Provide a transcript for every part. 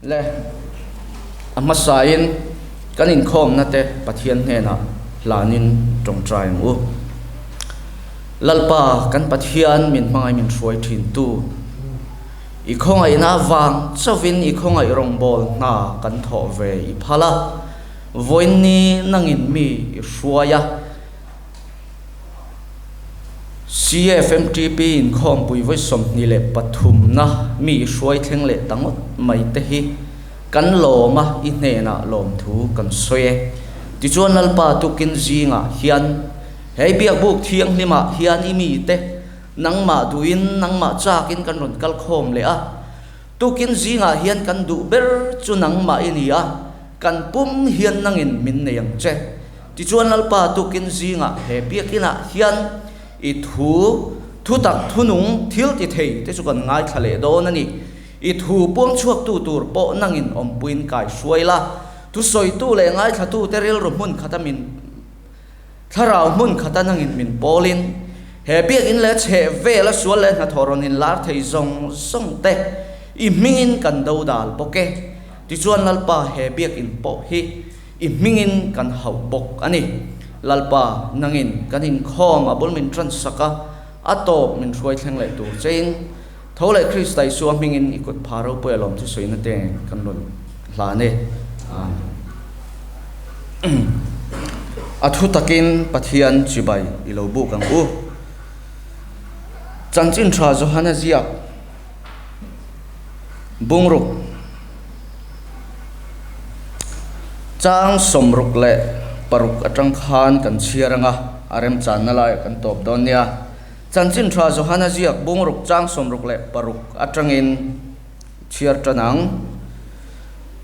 Le a hmasain kan inkhawmna te Pathian hnenah hlanin tawngtai ang u. Lalpa kan Pathian min hmangaih min hruai thintu, i khawngaihna avang chauhin i khawngaih rawngbâwl hna kan thawh ve i phal a, vawiinni nangin mi i hruai a. CFMTP inkhawmpui vawi 23 na mi i hruai thleng leh ta ngawt mai te hi kan lawm a, i hnenah lawmthu kan sawi e. Tichuan Lalpa tukin zingah hian hei biakbuk thianghlimah hian i mite nangmah duhin nangmah chakin kan rawn kal khawm leh a, tukin zingah hian kan duh ber chu nangmah i ni a, kan pum hian nangin min nei ang che. Tichuan Lalpa tukin zingah he biakinah hian i thu, thutak thunung thil ti thei te chu kan ngaithla leh dawn a ni. I thu puang chhuaktu tur pawh nangin awmpuiin kai hruai la, thusawitu leh ngaithlatute rilru hmun khata min thlarau hmun khata nangin min pawlin he biakin leh chheh vela sual leh hnathawh rawn inlar thei zawng zawng te i hmingin kan dodal bawk e. Tichuan Lalpa he biakin pawh hi I hmingin kan hauh bawk a ni. Lalpa, nangin kan inkhawm a bul min tan sak a, a tawp min hruai thleng leh tur chein, tho leh Krista Isua hmingin i kut pha ropui a lawm chu sawina te kan rawn hlan e. Amen. A thu takin Pathian chibai i lo buk ang u. Chanchin tha Johana ziak. Bungruk chang 66 atang khan kan chhiar anga a remchanna laiah kan tawp dawn nia. Chanchin tha Johana ziak bungruk chang 66 atangin chhiar tan ang.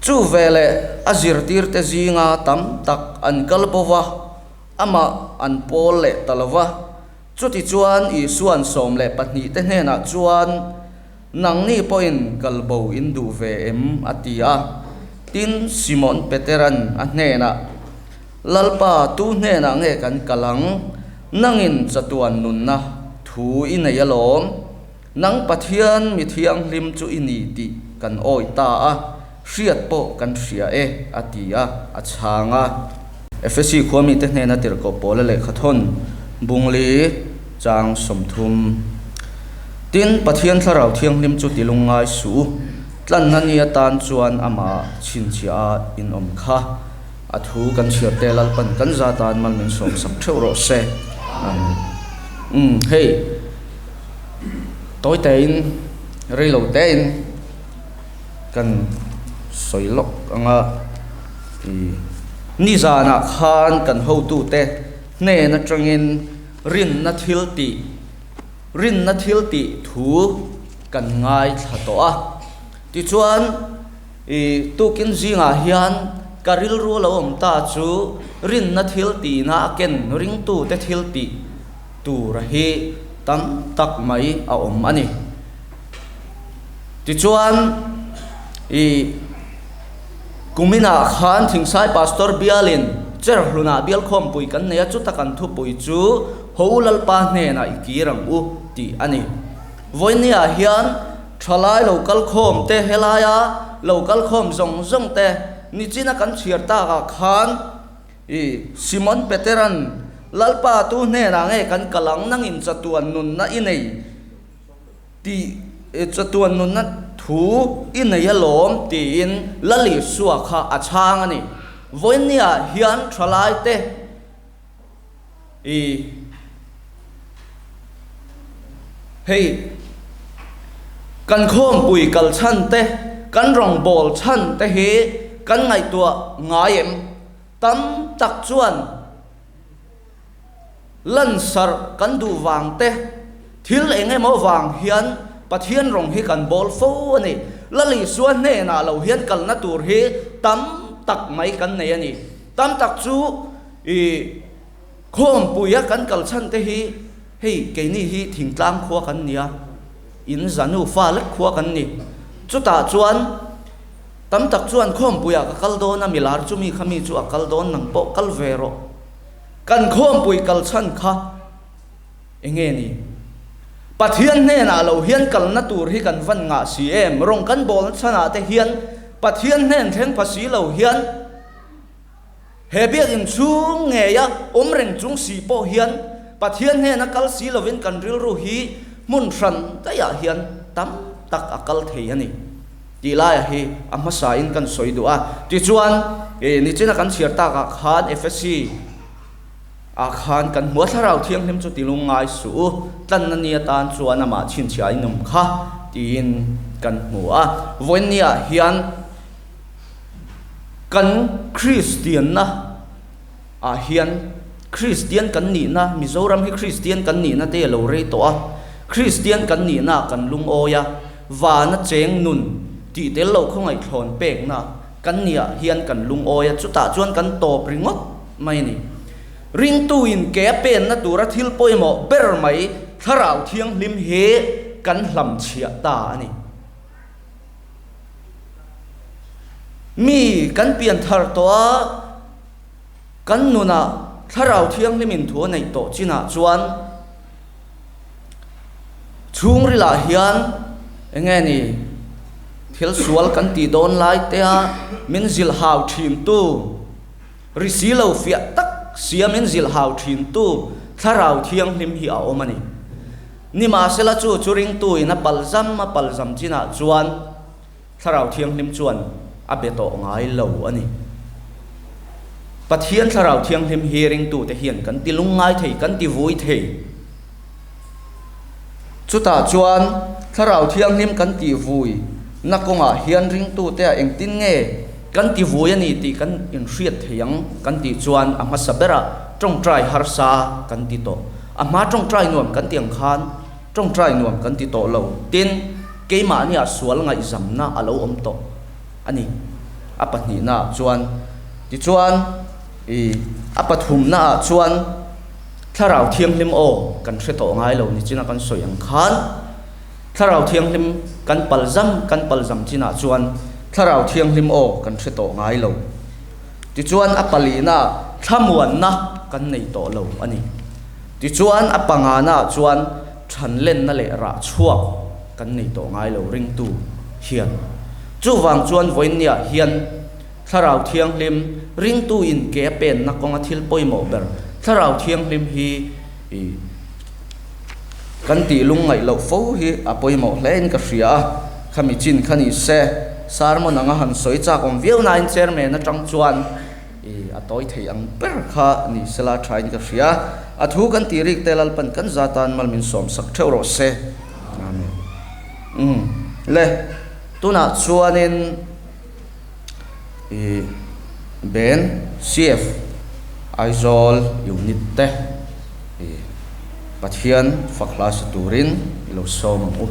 Chu veleh a zirtirte zinga tam tak an kal bo va, amah an pawl leh ta lo va. Chutichuan Isua'n 12 te hnenah chuan, Nangni pawhin kalbo in duh ve em? a ti a. Tin, Simon Petera'n a hnenah, Lalpa, tu hnenah nge kan kal ang? Nangin chatuan nunna thu i nei alawm. Nang Pathian mi thianghlim chu i ni tih kan awih ta a, hriat pawh kan hria e, a ti a, a chhang a. Efesi khua mite hnena tirhkoh Paula lehkhathawn Bungli chang 30. Tin, Pathian Thlarau Thianghlim chu ti lungngai suh u, tlanna ni atan chuan amah chhinchhiah a inawm kha. A thu kan chhiar te Lalpan kan za tan mal min sawmsak theuh rawh se. Amen. Umm hei tawi tein rei lo tein kan sawi lawk ang a i nizanah khan kan hotute hnen atangin rinna thil tih rinna thil tih thu kan ngaithla tawh a tichuan i tukin zingah hian ka rilru lo awm ta chu rinna thil tihna a ken ringtute thil tih tur hi tam tak mai a awm a ni. Tichuan, i kuminah khan Thingsai Pastor bialin Cherhlunah bial khawmpui kan nei a, chuta kan thupui chu Ho Lalpa hnenah i kir ang u tih a ni. Vawinia hian thalai lo kal khawm te, helaia lo kal khawm zawng zawng te nichina kan chhiar takah khan i Simon Petera'n Lalpa tu hnenah nge kan kal ang nangin chatuan nunna i nei Tih chatuan nunna thu i nei alawm tiin Lal Isua kha a chhang a ni. Vawinia hian thalaite i hei kan khawmpui kal chhan te, kan rawngbâwl chhan te hi kan ngaihtuah ngai em? Tam tak chuan. Lansarh kan duh vang te, thil eng emaw vang hian Pathian rawng hi kan bawl fo a ni. Lal Isua hnenah lo hian kalna tur hi tam tak mai kan nei a ni. Tam tak chu i khawmpuia kan kal chhan te hi hei keini hi thingtlang khua kan ni a, in zanu fa lek khua kan ni. Chutah chuan tam tak chuan khawmpuiah ka kal dawn a, milar chu mi kha mi chu a kal dawn nang pawh kal ve rawh. Kan khawmpui kal chhan kha enge ni? Pathian hnenah lo hian kalna tur hi kan van ngah si em? Rawng kan bawlna chhanah te hian Pathian hnen thleng pha si lo hian he biakinn chhung ngeia awm reng chung si pawh hian Pathian hnena kal si lovin kan rilru hi hmun hran daihah hian tam tak a kal thei a ni tih laiah hi a hmasain kan sawi duh a. Tichuan, nichina kan chhiar takah khan Efesi ah khan kan hmu a, Thlarau Thianghlim chu ti lungngai suh u, tlanna ni atan chuan amah chhinchhiah a inawm kha tiin kan hmu a. Vawiinniah hian kan Kristianna ah hian Kristian kan nihna, Mizoram hi Kristian kan nihna te a lo rei tawh a, Kristian kan nihna ah kan lungawi a, vana cheng nun tih tel lo khawngaihthlawn pekna kan niah hian kan lungawi a, chutah chuan kan tawp ringawt mai a ni. Ringtuin ke a penna tura thil pawimawh ber mai Thlarau Thianghlim hi kan hlamchhiah ta a ni. Mi kan pian thar tawh a, kan nunah Thlarau Thianghlimin thu a neih tawh chinah chuan chhungrilah hian eng nge ni thil sual kan tih dawn lai te a min zilhau thintu, Ri si lo fiah tak siamin zilhau thintu Thlarau Thianghlim hi a awm a ni. Nimahsela chu chu ringtuin a palzam a palzam chinah chuan Thlarau Thianghlim chuan a be tawh ngai lo a ni. Pathian Thlarau Thianghlim hi ringtute hian kan ti lungngai thei, kan ti vui thei. Chutah chuan Thlarau Thianghlim kan tih vui na kawngah hian ringtute ah engtin nge kan ti vui a ni tih kan inhriat thei ang kan tih chuan a hmasa berah tawngtai harsa kan ti tawh. A hma tawngtai nuam kan ti ang khan tawngtai nuam kan ti tawh lo. Tin, keimahniah sual ngaihzamna a lo awm tawh a ni. A pahnihnaah chuan tichuan ih a pathumnaah chuan. Thlarau Thianghlim aw kan hre tawh ngai lo nichina kan sawi ang khan Thlarau Thianghlim kan palzam kan palzam chinah chuan Thlarau Thianghlim aw kan hre tawh ngai lo. Tichuan a palina thlamuanna kan nei tawh lo a ni. Tichuan a pangana chuan thanlenna leh rah chhuak kan nei tawh ngai lo ringtu hian. Chuvang chuan vawiinniah hian Thlarau Thianghlim, ringtu in ke a penna kawnga thil pawimawh ber Thlarau Thianghlim hi kan tih lungngaih loh fo hi a pawimawh hle in ka hria a, khami chin kha ni se sermon anga han sawi chak awm viau nain chairman atang chuan a tawi thei ang ber kha ni sela tha in ka hria a thu kan tih rik te Lalpan kan za tan mal min sawm sak theuh rawh se. Amen. Umm le tunah chuanin. Ih Ben CF Aizawl unit te ih Pathian fak hla sa turin i lo sawm ang u.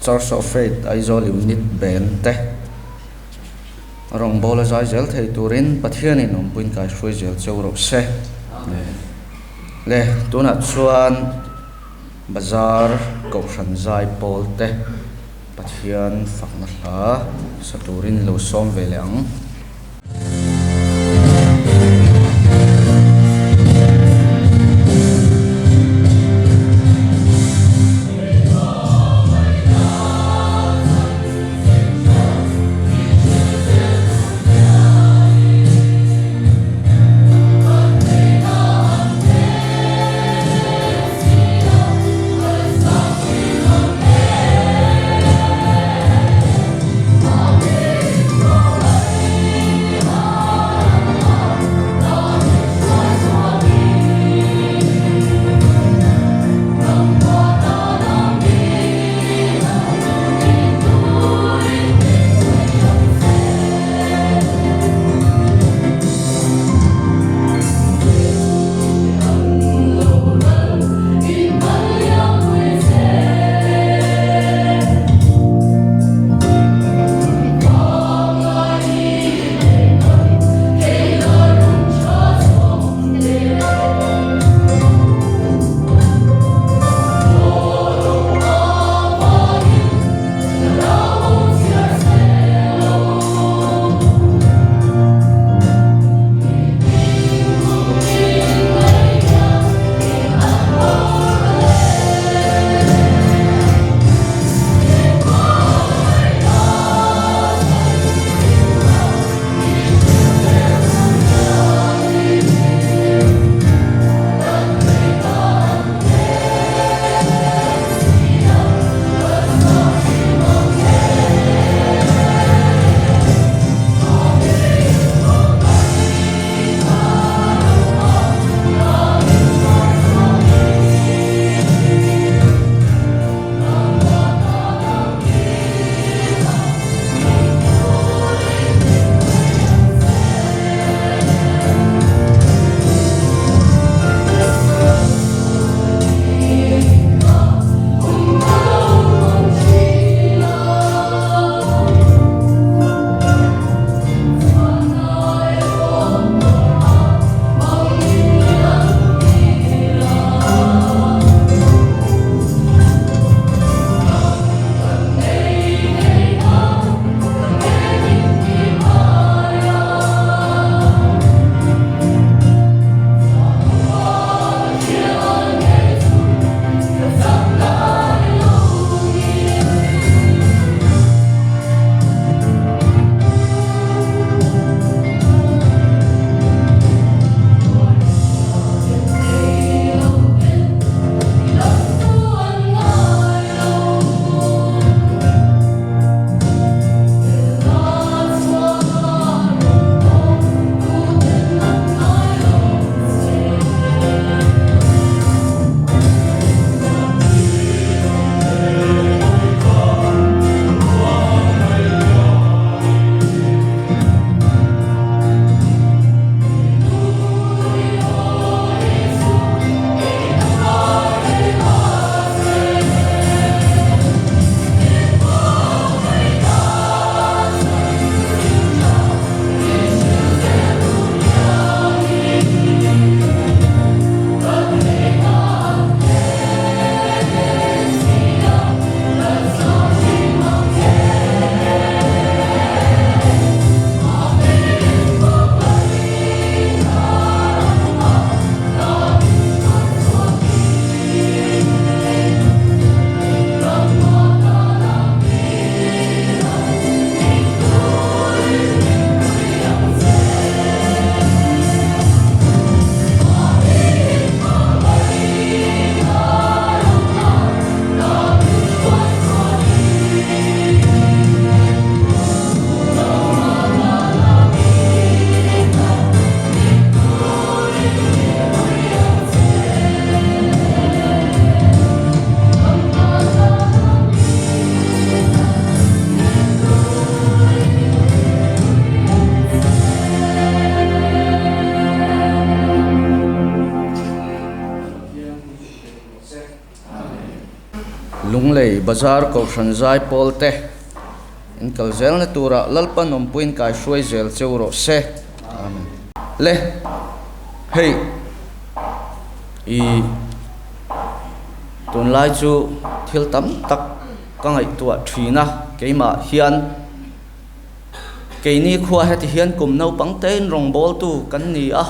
Church of Faith Aizawl Unit Band te rawngbawla zai zel thei turin Pathianin awmpuiin kai hruai zel cheu rawh se. Le tunah chuan Bazar Kohhran zai pawl te Pathian fakna hla sa turin lo sawm ve leh ang. Lunglei Bazar Kohhran Zaipawl te in kal zelna turah Lalpan awmpuiin kai hruai zel cheu rawh se. Amen. Le hei i tunlai chu thil tam tak ka ngaihtuah thin a, keimah hian keini khua heti hian kum naupang tein rawngbawltu kan ni a.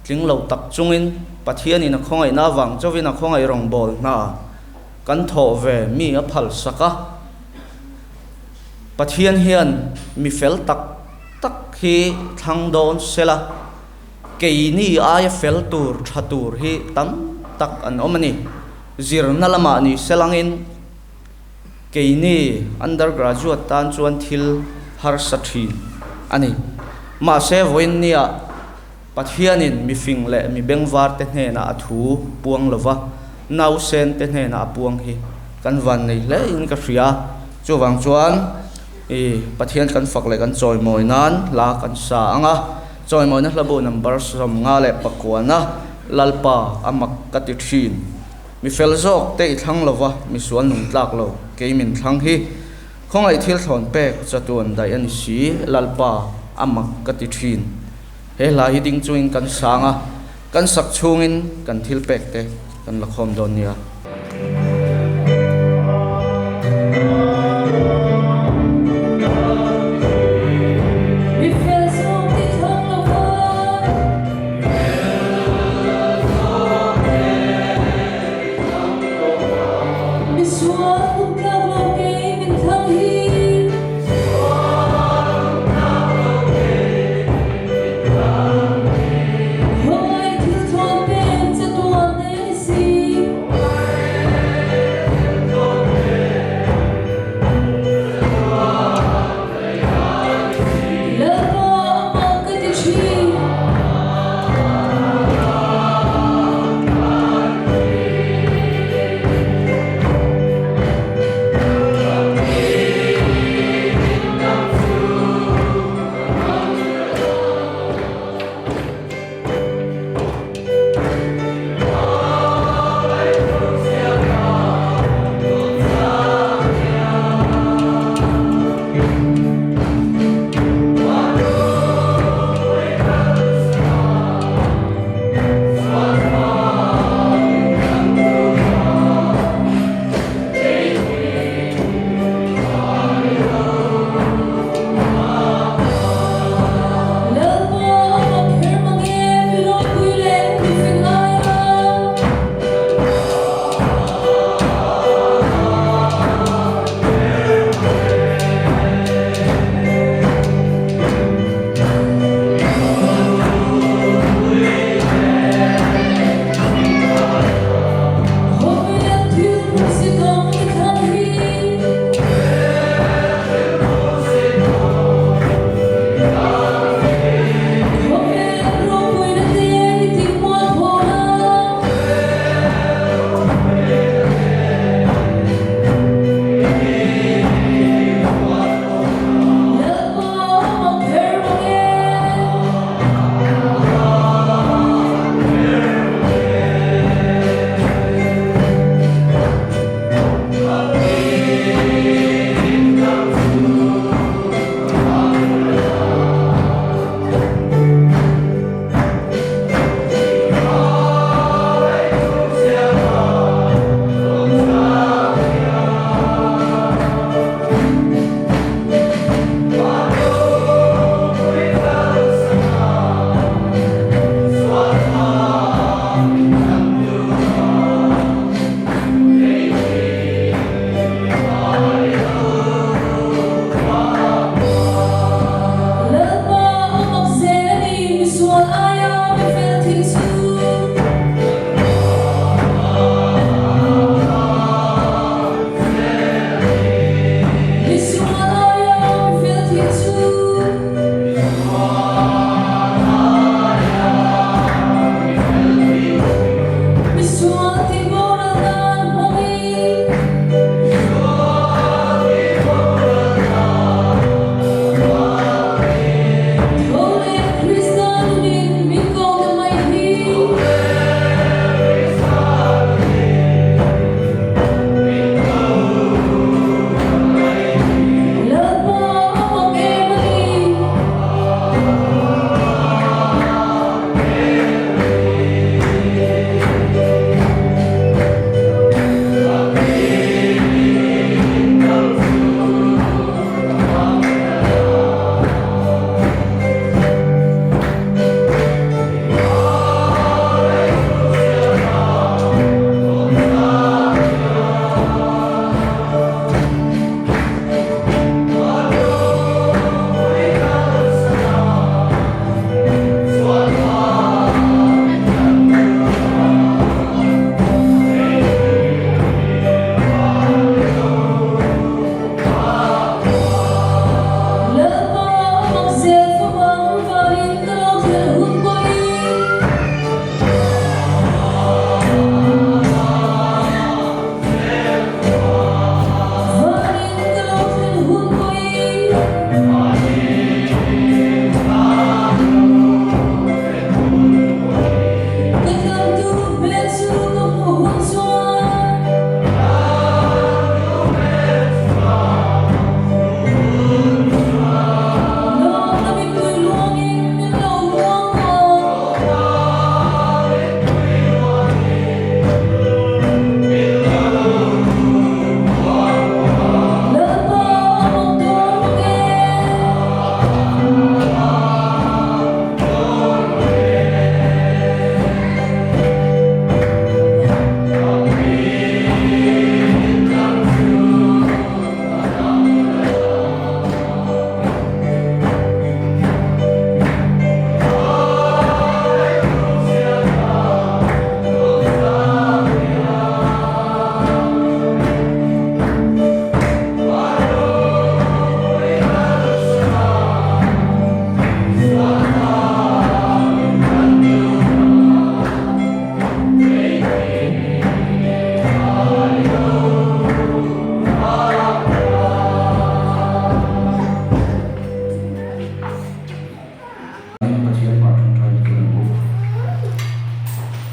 Tling lo tak chungin Pathianin a khawngaihna avang chauhin a khawngaih rawngbâwl hna kan thawh ve mi a phal sak a. Pathian hian mi fel tak tak hi thlang dawn se la, keini aia fel tur tha tur hi tam tak an awm a ni. Zirna lamah ni se langin keini undergraduate tan chuan thil harsa thin a ni. Mahse vawiin nia Pathianin mi fing leh mi bengvarte hnenah a thu puang lo va, nausente hnenah a puang hi kan van nei hle in ka hria. Chuvang chuan i Pathian kan fak leh kan chawimawi nan hla kan sa ang a, chawimawina hlabu number 59na Lalpa a mak ka ti thin. Mi fel zawk te i thlang lo va, mi sual nung tlak lo kei min thlang hi. Khawngaih thil thlawn pek chatuan daih a ni si, Lalpa a mak ka ti thin. He hla hi ding chungin kan sang a, kan sak chhungin kan thil pek te kan la khawm dawn nia.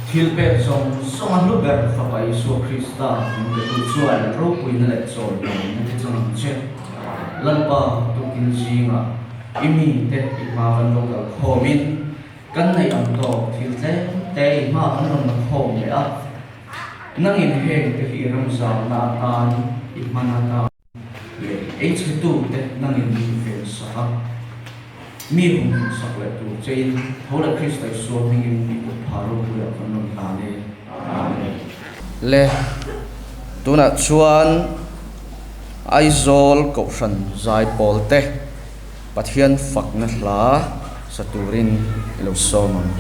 Thilpek zawng zawnga hlu ber Fapa Isua Krista min petu chuan ropuina leh chawihnawmna te chang ang che. Lalpa, tukin zingah i mite i hma kan lo kal khawmin kan neih ang tawk thil tlem te i hma kan rawn la khawm leh a. Nangin heng te hi i ramzauhna atan i hman atan leh ei chhetute nangin min ven sak a, mi humhim sak leh tur chein tho leh Krista Isua hmingin i kut phah ropuiah kan rawn hlan e. Amen. Le, tunah chuan Aizawl Kohhran Zaipawlte Pathian fakna hla sa turin i lo sawm ang.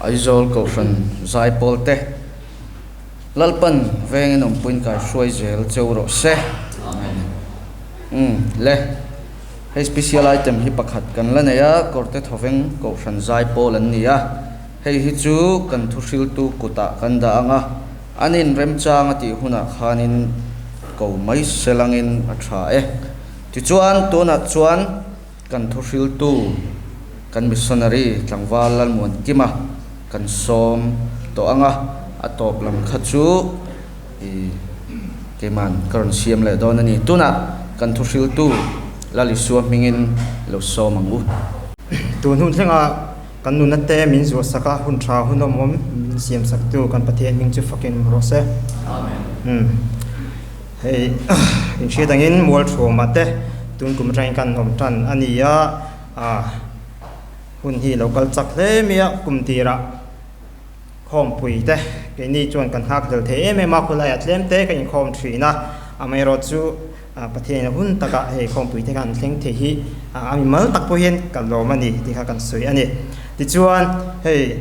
Aizawl Kohhran Zaipawl te Lalpan vengin awmpuiin kai hruai zel cheu rawh se. Umm le hei special item hi pakhat kan la nei a Kawrte Thawveng Kohhran Zaipawl an ni a hei hi chu kan thuhriltu kutah kan dah ang a an inremchang a tih hunah khanin ko mai selangin a tha e. Tichuan tunah chuan Kan thuhriltu, kan missionary tlangval Lalmuankima Kan sawm tawh ang a, a tawp lam kha chu i keiman ka rawn siam leh dawn a ni. Tunah kan thuhriltu Lal Isua hmingin lo sawm ang u. Tun hun thlenga kan nuna te min zuahsak a, hun tha hun awm awm min siamsaktu kan Pathian hming chu fakin rawh se. Amen. Hei inhriat angin Mualthuama te tun kum atangin kan awm tan a ni a, Hun hi lo kal chak hle mai a, kum tirah khawmpui te keini chuan kan nghak hlel thei em em a, khawlaiah tlem te ka inkhawm thin a, amaherawh chu Pathianin a hun takah hei khawmpui te khan thleng thei hi a mimal tak pawh hian ka lawm a ni tih kha kan sawi a ni. Tichuan hei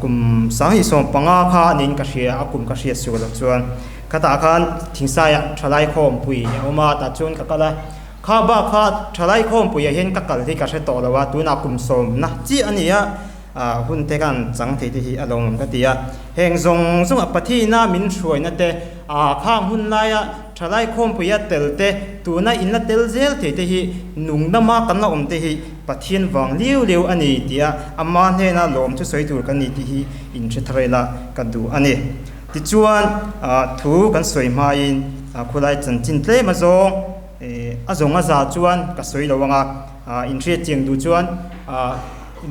kum 2015 kha niin ka hria a, kum ka hriat suh loh chuan khatah khan Thingsaiah thalai khawmpui a awm a, tah chuan ka kal a. Kha bak kha thalai khawmpuiah hian ka kal hi ka hre tawh lo a, tunah kum sawmna chiah a ni a, hun te khan chang thei te hi a lawmawm ka ti a. Heng zawng zawng a Pathina min hruaina te, khang hun laia thalai khawmpuia tel te, tuna in la tel zel thei te hi nung lama kan la awm te hi Pathian vang liu liu a ni tia ama hnena lawm chu sawi tur kan ni tih hi in hre thar ila ka duh a ni. Tichuan, thu kan sawi hmain khulai chanchin tlem azawng, A zawng a za chuan ka sawi lo ang a, inhriat chiang duh chuan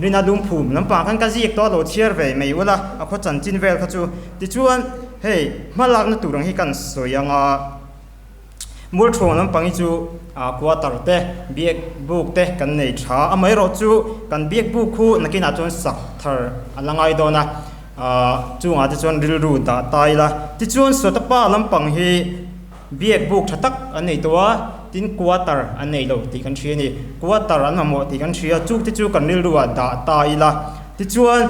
Rina lungphum lampang khan ka ziak tawh a lo chhiar ve mai ula, a khaw chanchin vel kha chu. Tichuan hei hmalakna tur ang hi kan sawi ang a, Mualthuang lampang hi chu quarter te, biak buk te kan nei tha. Amaherawh chu kan biak buk khu nakinah chuan sak thar a la ngai dawn a, chungah te chuan rilru dah ta ila. Tichuan Sawtapa lampang hi. Biak buk tha tak an nei tawh a, tin quarter an nei lo tih kan hria a ni. Quarter an mamawh tih kan hria, chuk te chu kan rilru ah dah ta ila. Tichuan,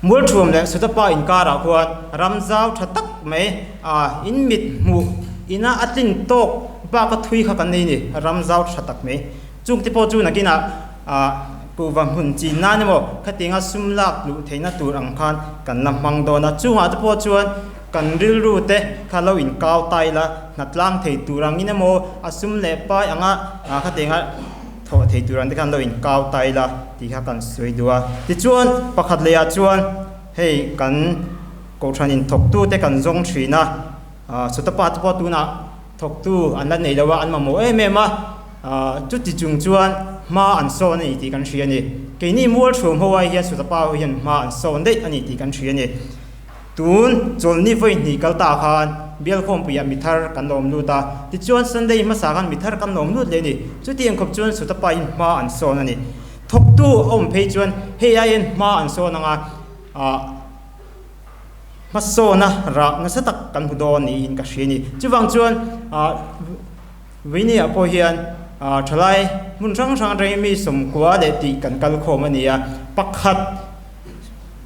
Mualthuam leh Sutapa inkarah khuan ram zau tha tak mai a in mit hmuh ina a tlin tawk bak a thui kha kan nei a ni, ram zau tha tak mai. Chung te pawh chu nakinah ah kuhva hmun chin nan emaw khatianga sum lak luh theihna tur ang khan kan la hmang dawn a, chungah te pawh chuan kan rilru te kha lo inkau ta ila hnatlang thei tur angin emaw a sum leh pai anga ah khatianga thawh thei tur ang te khan lo inkau ta ila tih kha kan sawi duh a. Tichuan pakhat lehah chuan hei kan kohhran inthawktu te kan zawng thin a, ah Sutapa te pawh tunah Thawktu an la nei lo a, an mamawh em em a, chuti chung chuan hma an sawn a ni tih kan hria a ni. Keini Mualchhum ho ai hian Sutapa ho hian hma an sawn daih a ni tih kan hria a ni. Tun chawlhni vawi hnih kal ta khan Bialkhawmpuiah mithar kan lawm lut a, tichuan Sunday hmasa khan mithar kan lawm lut leh a ni. Chuti ang khawp chuan Sutapa in hma an sawn a ni. Thawktu a awm phei chuan hei aiin hma an sawn ang a, Hmasawna rah nasa tak kan hmu dawn niin ka hria a ni. Chuvang chuan Vini-ah pawh hian thalai hmun hrang hrang atangin mi sawmkua leh tih kan kal khawm a ni a. Pakhat,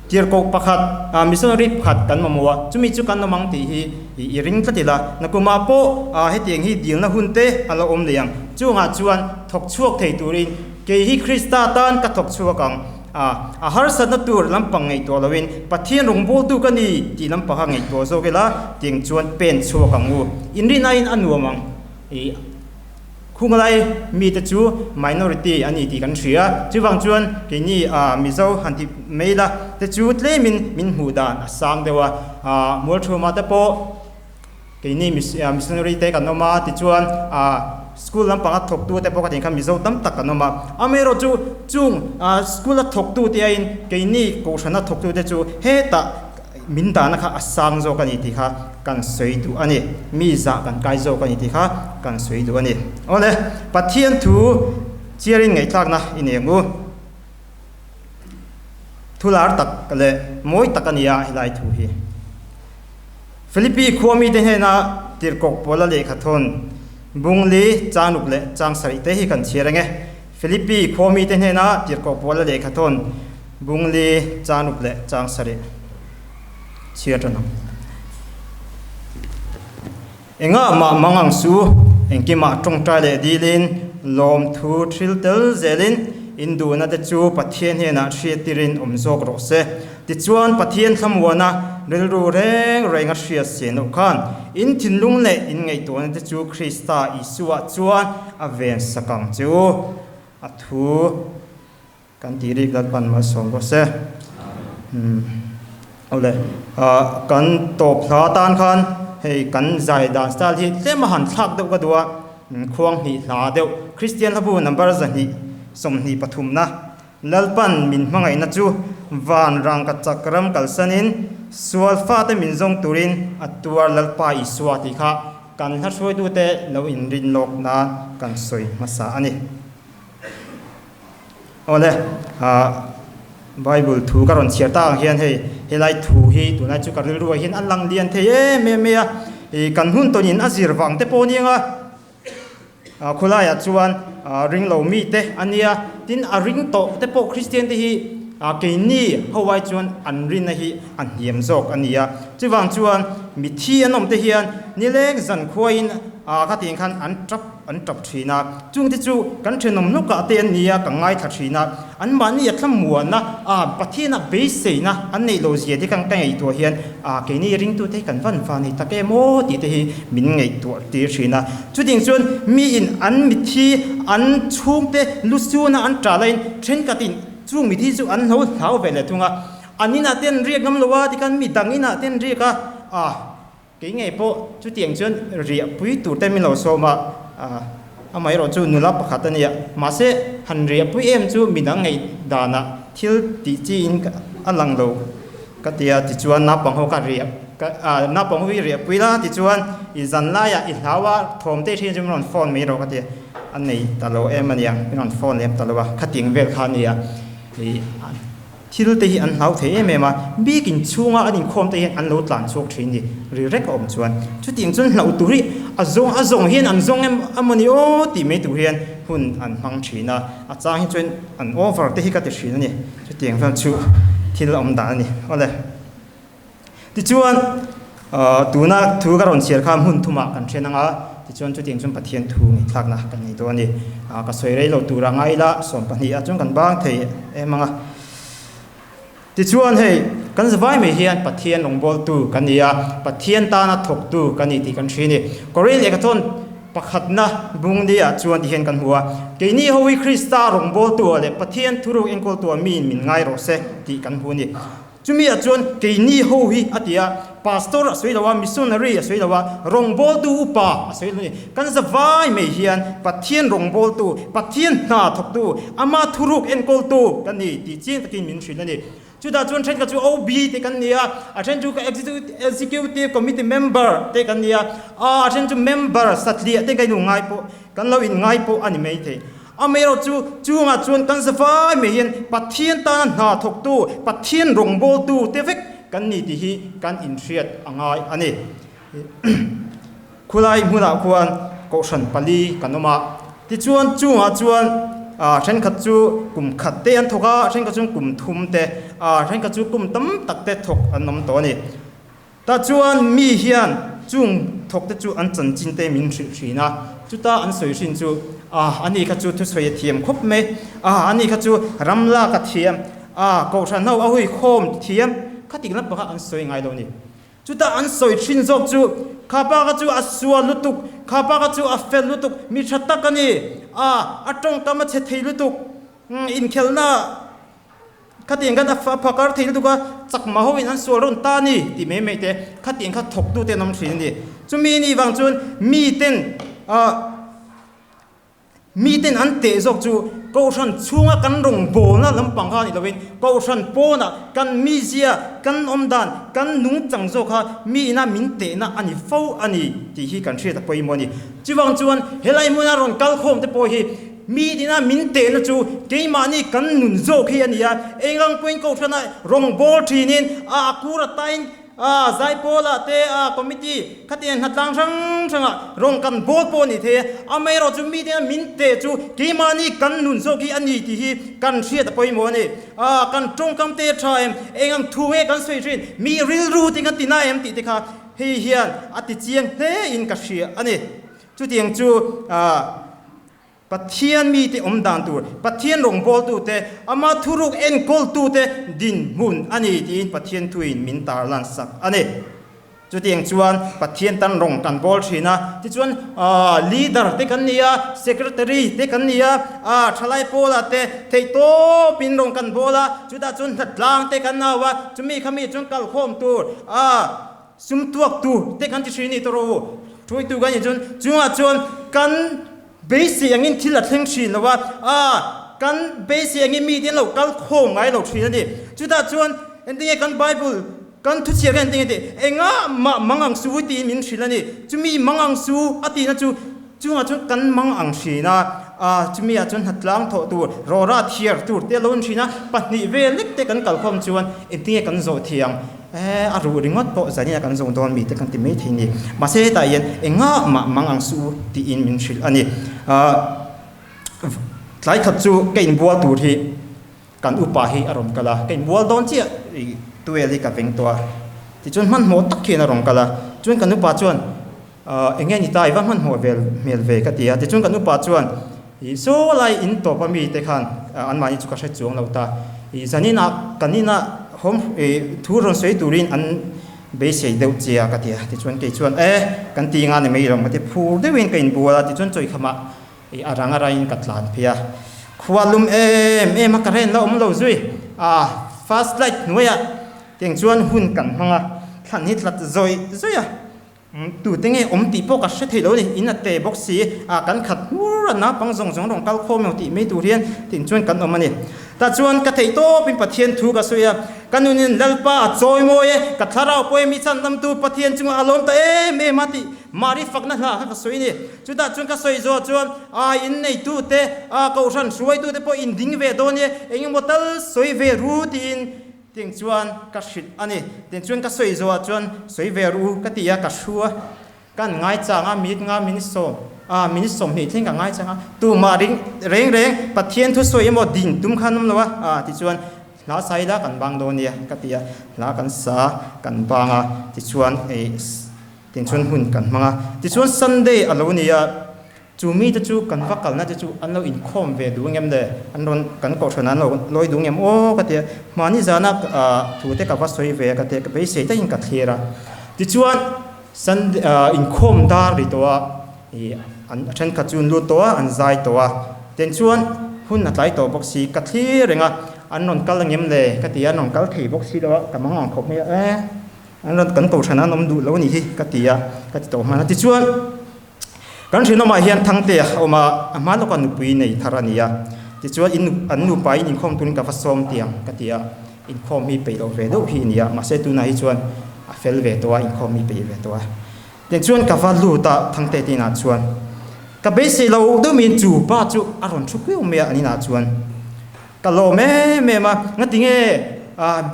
tirhkoh pakhat, missionary pakhat kan mamawh a, chumi chu kan awm ang tih hi i ring tlat ila. Nakumah pawh hetiang hi dilna hun te a lo awm leh ang. Chungah chuan thawk chhuak thei turin kei hi Krista tan ka thawk chhuak ang. A, a harsatna tur lampang ngaihtuah loin Pathian rawngbawltu ka ni tih lampang kha ngaihtuah zawk ila tiang chuan pen chhuak ang u. Inrinain a nuam ang. I khunglai mite chu minority a ni tih kan hria. Chuvang chuan keini a Mizo han ti mai ila te chu tlemin min hmuh dan a sang deuh a. A Mualthuma te pawh Keini missionary te kan awm a, tichuan school lampanga thawktu te pawh ka tih khan Mizo tam tak kan awm a. Amaherawh chu chung school a thawktu te aiin keini kohhrana thawktu te chu hetah min dahna kha a sang zawk a ni tih kha kan sawi duh a ni. Mi zah kan kai zawk a ni tih kha kan sawi duh a ni. Awle, Pathian thu chiarin ngaihthlakna i nei ang u. Thu lar tak leh mawi tak a ni a helai thu hi. Philippi khua mite hnena tirhkoh Paula lehkha thawn Bungli, Changruk leh Changsarih te hi kan chhiar ang e. Philippi khua mite hnena tirhkoh Paula lehkha thawn Bungli, Changruk leh Changsarih chhiar tan ang. Engah mah mang ang su, engkimah tawngtai leh dilin, lawmthu thil tel zelin, induhna te chu Pathian hnenah hriattirin awm zawk rawh se. Tichuan, Pathian thlamuana rilru reng reng a hriat si loh khan, in thinlung leh in ngaihtuahna te chu Krista Isua chuan a ven sak ang che u. A thu. Kan tih rik Lalpan malsawm rawh se. Awle, kan tawp hla atan khan hei kan zai dan style hi tlem a han thlak deuh ka duh a, khuang hnih hla deuh Kristian hlabu number 123 na Lalpan min hmangaihna chu van rangka chak ram kalsanin sual fate min zawng turin a tuar Lalpa Isua tih kha kan hla hruaitute lo inrin lawk nan kan sawi hmasa a ni. Awle, Bible thu ka rawn chhiar tak ang hian hei helai thu hi tunlai chu ka rilru ah hian a lang lian thei em em mai a, ih kan hun tawnin a zir vang te pawh aniang a, khawlaiah chuan ring lo mi te a nia, tin a ring tawh te pawh Kristian te hi keini ho ai chuan an rinna hi a hniam zawk a ni a, chuvang chuan mithi an awm te hian nileng zankhuain khatiang khan an tap. An tap thin a, chungte chu kan thenawm lawkah te an ni a, ka ngaithla thin a, anmahni a thlamuanna, a Pathiana beiseina an neih loh zia te khan ka ngaihtuah hian, a keini ringtute hi kan van van nei tak em aw tih te hi min ngaihtuah tir thin a. Chutiang chuan miin an mithi an chhungte lu suna an ṭah laiin thenkhatin chung mithi chu an lo hlau ve leh thung a, an inah te an riak ngam lo a, tikhan mi dang inah te an riak a, a. Kei ngei pawh chutiang chuan riah pui tur te min lo sawm a, amaherawh chu nula pakhat a nia. Mahse, han riah pui em chu midang ngaih danah thil tih chiin a lang lo ka ti a, tichuan naupang ho kha riah naupang ho hi riah pui la tichuan i zan laiah i hlau a, thawm te thin chu min rawn phone mai rawh ka ti a, a nei ta lo em a nia, min rawn phone lem ta lo a, khatiang vel kha a nia. Thil te hi an hlau thei em em a, bikin chhunga an inkhawm te hian an lo tlan chhuak thin ni, ri rek a awm chuan. Chutiang chuan hlauh tur hi a zawng a zawng hian an zawng em amawni aw tih mai tur hian hun an hmang thin a, a chang hi chuan an over te hi ka ti thin a ni. Chutiang chuan chu thil a awm dan a ni. Awle. Tichuan, tuna thu ka rawn chhiar kha hmun thumah kan then ang a, tichuan chutiang chuan Pathian thu ngaihthlakna kan nei dawn a ni. Ka sawi rei lo tur a ngai ila, 12 ah chuan kan bang thei em ang a. Tichuan hei, kan zavai mai hian Pathian rawngbawltu kan ni a, Pathian tana thawktu kan ni tih kan hria a ni. Korin lehkhathawn pakhatna bung ni-ah chuan tihian kan hmu a, Keini ho hi Krista rawngbawltu leh Pathian thuruk enkawltua miin min ngai rawh se tih kan hmu a ni. Chumi ah chuan keini ho hi a ti a, Pastor a sawi lo a, Missionary a sawi lo a, rawngbawltu upa a sawi lo a ni. Kan zavai mai hian Pathian rawngbawltu, Pathian hna thawktu, ama thuruk enkawltu kan ni tih chiang takin min hrilh a ni. Chutah chuan thenkhat chu OB te kan ni a, a then chu Executive Committee member te kan ni a, a then chu member satliah te kan in ngai pawh, kan lo inngai pawh a ni maithei. Amaherawh chu, chungah chuan kan zavai mai hian Pathian tana hna thawktu, Pathian rawngbawltu te vek kan ni tih hi kan inhriat a ngai a ni. Khulai hmunah khuan kohhran pali kan awm a, tichuan chungah chuan thenkhat chu kum khat te an thawk a, thenkhat chu kum thum te, thenkhat chu kum tam tak te thawk an awm tawh a ni. Tah chuan mi hian chung thawkte chu an chanchin te min hrilh thin a, chuta an sawi hrin chu, Ah, ani kha chu thusawi a thiam khawp mai, ah, ani kha chu ram lak a thiam, ah, kohhran ho a hui khawm thiam, khatik lam pangah an sawi ngai lo a ni. Chuta an sawi thin zawk chu, Kha pa kha chu a sual lutuk, kha pa kha chu a fel lutuk, mi tha tak a ni, ah, a tawngkam a chhe thei lutuk, inkhelhna, Khatiang khan a phakar thei lutuk a, chakma ho in an sual rawn ta a ni tih mai mai te khatiang kha thawktu te an awm thin a ni. Chumi ni vang chuan mi ten ah mi ten an teh zawk chu Kohhran chhunga kan rawngbawlna lampang kha a ni lovin Kohhran pawnah kan mizia, kan awmdan, kan nungchang zawk kha mi ina min tehna a ni fo a ni tih hi kan hriat a pawimawh a ni. Chuvang chuan helai hmuna rawn kalkhawm te pawh hi Mi tina min tehna chu keimahni kan nun zawk hi a ni a, engang pawhin Kohhrana rawngbâwl ṭhinin a a kur atain a Zaipawlah te a committee khatiang hnatlang hrang hrangah rawn kan bâwl pawh a ni thei a, amaherawh chu mi tina min teh chu keimahni kan nun zawk hi a ni tih hi kan hriat a pawimawh a ni. A kan ṭawngkam te a ṭha em, engang thu nge kan sawi ṭhin, mi rilru te kan tina em tih te kha hei hian a ti chiang hle in ka hria a ni. Chutiang chu a. Pathian mite awm dan tur, Pathian rawngbawltute, ama thuruk enkawltute dinhmun a ni tiin Pathian thuin min tarlan sak a ni. Chutiang chuan Pathian tan rawng kan bawl thin a, tichuan leader te kan ni a, secretary te kan ni a, thalai pawlah te theihtawpin rawng kan bawl a, chutah chuan hnatlang te kan au a, chumi kha mi chuan kalkhawm tur sum tuak tur te kan ti thin a ni tawh rawh u. Hruaitu kan nih chuan chungah chuan kan beisei angin thil a thleng thin lo a, kan beisei angin mite an lo kalkhawm ngai lo thin a ni. Chutah chuan engtinge kan Bible Kan thuchhiar hian tinge tih engah mah mang ang su tiin min hrilh a ni. Chumi mang ang su a tihna chu chungah chuan kan mang ang hrin a, a chumi ah chuan hnatlang thawh tur, rawra thiar tur te a lo inhrin a, pahnih vel lek te kan kalkhawm chuan engtinge kan zawh thiang e, a ruh ringawt pawh zanin a kan zawng dawn mi te kan ti mai thei ni. Mahse hetah hian engah mah mang ang su tiin min hrilh a ni. Tlai khat chu ka inbual tur hi. Kan upa hi a rawn kal a, ka inbual dawn chiah i tuel hi ka veng tawh a, tichuan hmanhmawh tak hian a rawn kal a, chuan kan upa chuan Eng nge ni ta i va hmanhmawh vel hmel ve ka ti a, tichuan kan upa chuan i saw lai in tawp a mi te khan anmahni chu ka hre chuang lo ta, i zaninah kan inah home i thu rawn sawi turin an beisei deuh che a ka ti a, tichuan kei chuan e kan ti nga ni mai lo ka ti phur deuhin ka inbual a, tichuan chawikhamah I a rang a raiin ka tlan phei a, khua lum em em a ka ren la awm lo zui a, first light hnuaiah tiang chuan hun kan hmang a, thlan hi tlat zawih zawih a, tute nge awm tih pawh ka hre thei lo a ni, in a te bawk si a, kan khat hmur a naupang zawng zawng rawn kal khawm emaw tih mai tur hian tiang chuan kan awm a ni. Tah chuan ka theih tawpin Pathian thu ka sawi a, ka nunin Lalpa a chawi mawi e, ka thlarau pawh e mi chhandamtu Pathian chungah a lawm ta em em a tih Mari fakna hla kha ka sawi a ni. Chutah chuan ka sawi zawh chuan a inneitute, a kohhran hruaitute pawh in ding ve dawn e, eng emaw tal sawi ve ru tiin tiang chuan ka hrilh a ni. Tiang chuan ka sawi zawhah chuan sawi ve ru ka ti a, ka hru a, kan ngaichang a, mit nga min sawm a, min sawmhnih thleng ka ngaichang a, tumah ring reng reng Pathian thu sawi emaw ding tum khan awm lo a, a tichuan hla sa ila kan bang dawn nia ka ti a, hla kan sa kan bang a, tichuan ei Tinchuan hun kan hmang a, tichuan Sunday a lo ni a, chu mite chu kan va kalna te chu an lo inkhawm ve duh ngem le, an rawn kan kohhran ah an lo lawi duh ngem aw ka ti a, mahni zana thu te ka va sawi ve a ka ti a, ka beisei takin ka thlir a, tichuan Sunday inkhawm dar ri tawh a, ih an thenkhat chu an lut tawh a, an zai tawh a, tinchuan hun a tlai tawh bawk si, ka thlir reng a, an rawn kal ngem le ka ti a, an rawn kal thei bawk si lo a, ka mang ang khawp mai a, e. An rawn kan kohhran an awm duh lo a nih hi ka ti a, ka ti tawh hman a. Tichuan, kan rinawmah hian Thangtea a awm a, a hma lawka nupui nei thar a ni a. Tichuan, in an nupa in inkhawm turin ka va sawm tiang ka ti a, inkhawm hi peih loh ve deuh hi a ni a, mahse tunah hi chuan a fel ve tawh a, inkhawm hi peih ve tawh a. Tichuan ka va lut a Thangtea te inah chuan ka beisei lo deuh min chu pa chu a rawn thu piau mai a an inah chuan. Ka lawm em em a, ngatinge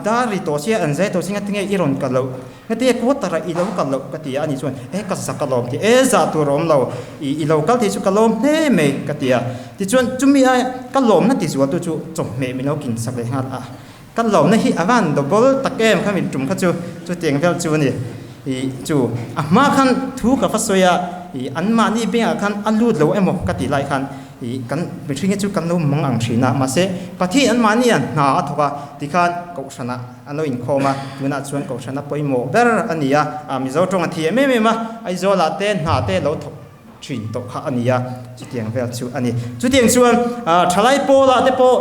dar ri tawh sia an zai tawh sia ngatinge i rawn kal loh, ngatinge quarter ah i lo kal loh ka ti a, ani chuan e ka za ka lawm ti e zah tur a awm lo, i lo kal thei chu ka lawm hle mai ka ti a, tichuan chumi a ka lawmna ti zual tu chu chawhmeh min lo kin sak leh nghal a, ka lawmna hi a van double tak em kha min tum kha chu chutiang vel chu a ni, i chu a hma khan thu ka va sawi a, i anmahni bengah khan a lut lo emaw ka tih lai khan Ih, kan mihring hi chu kan lo mang ang thin a, mahse Pathian anmahni a hna a thawk a, tikhan Kohhranah an lo inkhawm a, tunah chuan Kohhrana pawimawh ber a ni a, a Mizo tawng a thiam em em a, Aizawlah te hna te lo thawk thin tawh kha a ni a, chutiang vel chu a ni. Chutiang chuan thalai pawlah te pawh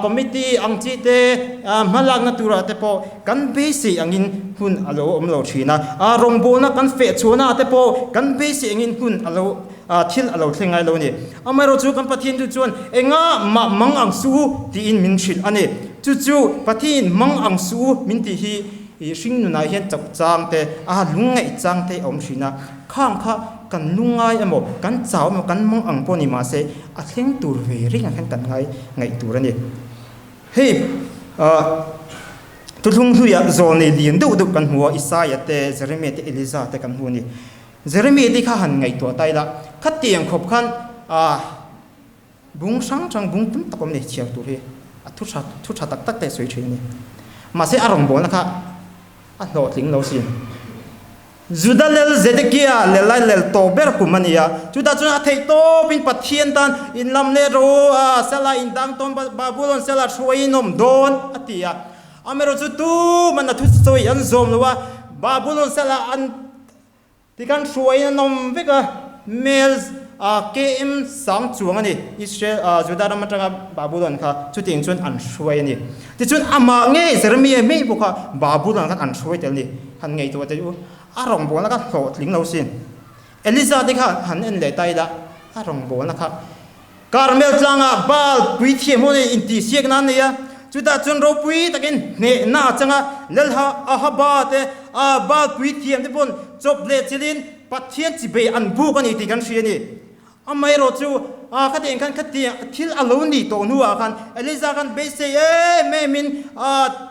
committee ang chi te hmalakna turah te pawh kan beisei angin hun a lo awm lo thin a, rawngbawlna kan fehchhuahnaah te pawh kan beisei angin hun a lo A thil a lo thleng ngai lo a ni. Amaherawhchu kan Pathian chu chuan engah mah mang ang suh u tiin min hrilh a ni. Chu chu Pathian mang ang suh u min tih hi i hring nunah hian chauh chang te, a lungngaih chang te a awm thin a. Khang kha kan lungngai emaw, kan chau emaw, kan mang ang pawh ni mahse a thleng tur ve rengah hian kan ngai ngaih tur a ni. Hei thuthlung hluiah zawlnei lian deuh deuh kan hmu a, Isaia te, Jeremia te, Eliza te kan hmu a ni. Jeremy te kha han ngaihtuah ta ila, khatiang khawp khan ah bung hrang hrang bung tam tak awm nei chhiar tur hi a thu tha thu tha tak tak te a sawi thin a ni. Mahse a rawngbawlna kha a hlawhtling lo sin. Juda lel Zedekia lel lai lel tawh ber kum a ni a, chutah chuan a theih tawpin Pathian tan in lam leh ro a, sela in dang tawn Babulon sela hruaiin awm dawn a ti a. Amaherawhchu tuman a thusawi an zawm lo a. Babulon salah an Tikhan hruaiin an awm vek a, mel KM sang chuang a ni. Israel, Juda ram atanga Babulon kha chutiang chuan an hruai a ni. Tichuan amah ngei Jeremia mai pawh kha Babulon khan an hruai tel a ni. Han ngaihtuah teh u, a rawngbawlna kha hlawhtling lo sin. Eliza te kha han en leh ta ila, a rawngbawlna kha Karmel tlangah Baal puithiam ho nen intihsiakna an nei a, chutah chuan ropui takin hnehna a chang a, Lalha Ahaba te a Baal puithiam te pawn chawp leh chilhin Pathian chibei an buk a ni tih kan hria a ni. Amaherawh chu khatiang khan khatiang thil a lo nih tawh hnuah khan Eliza khan beisei em em in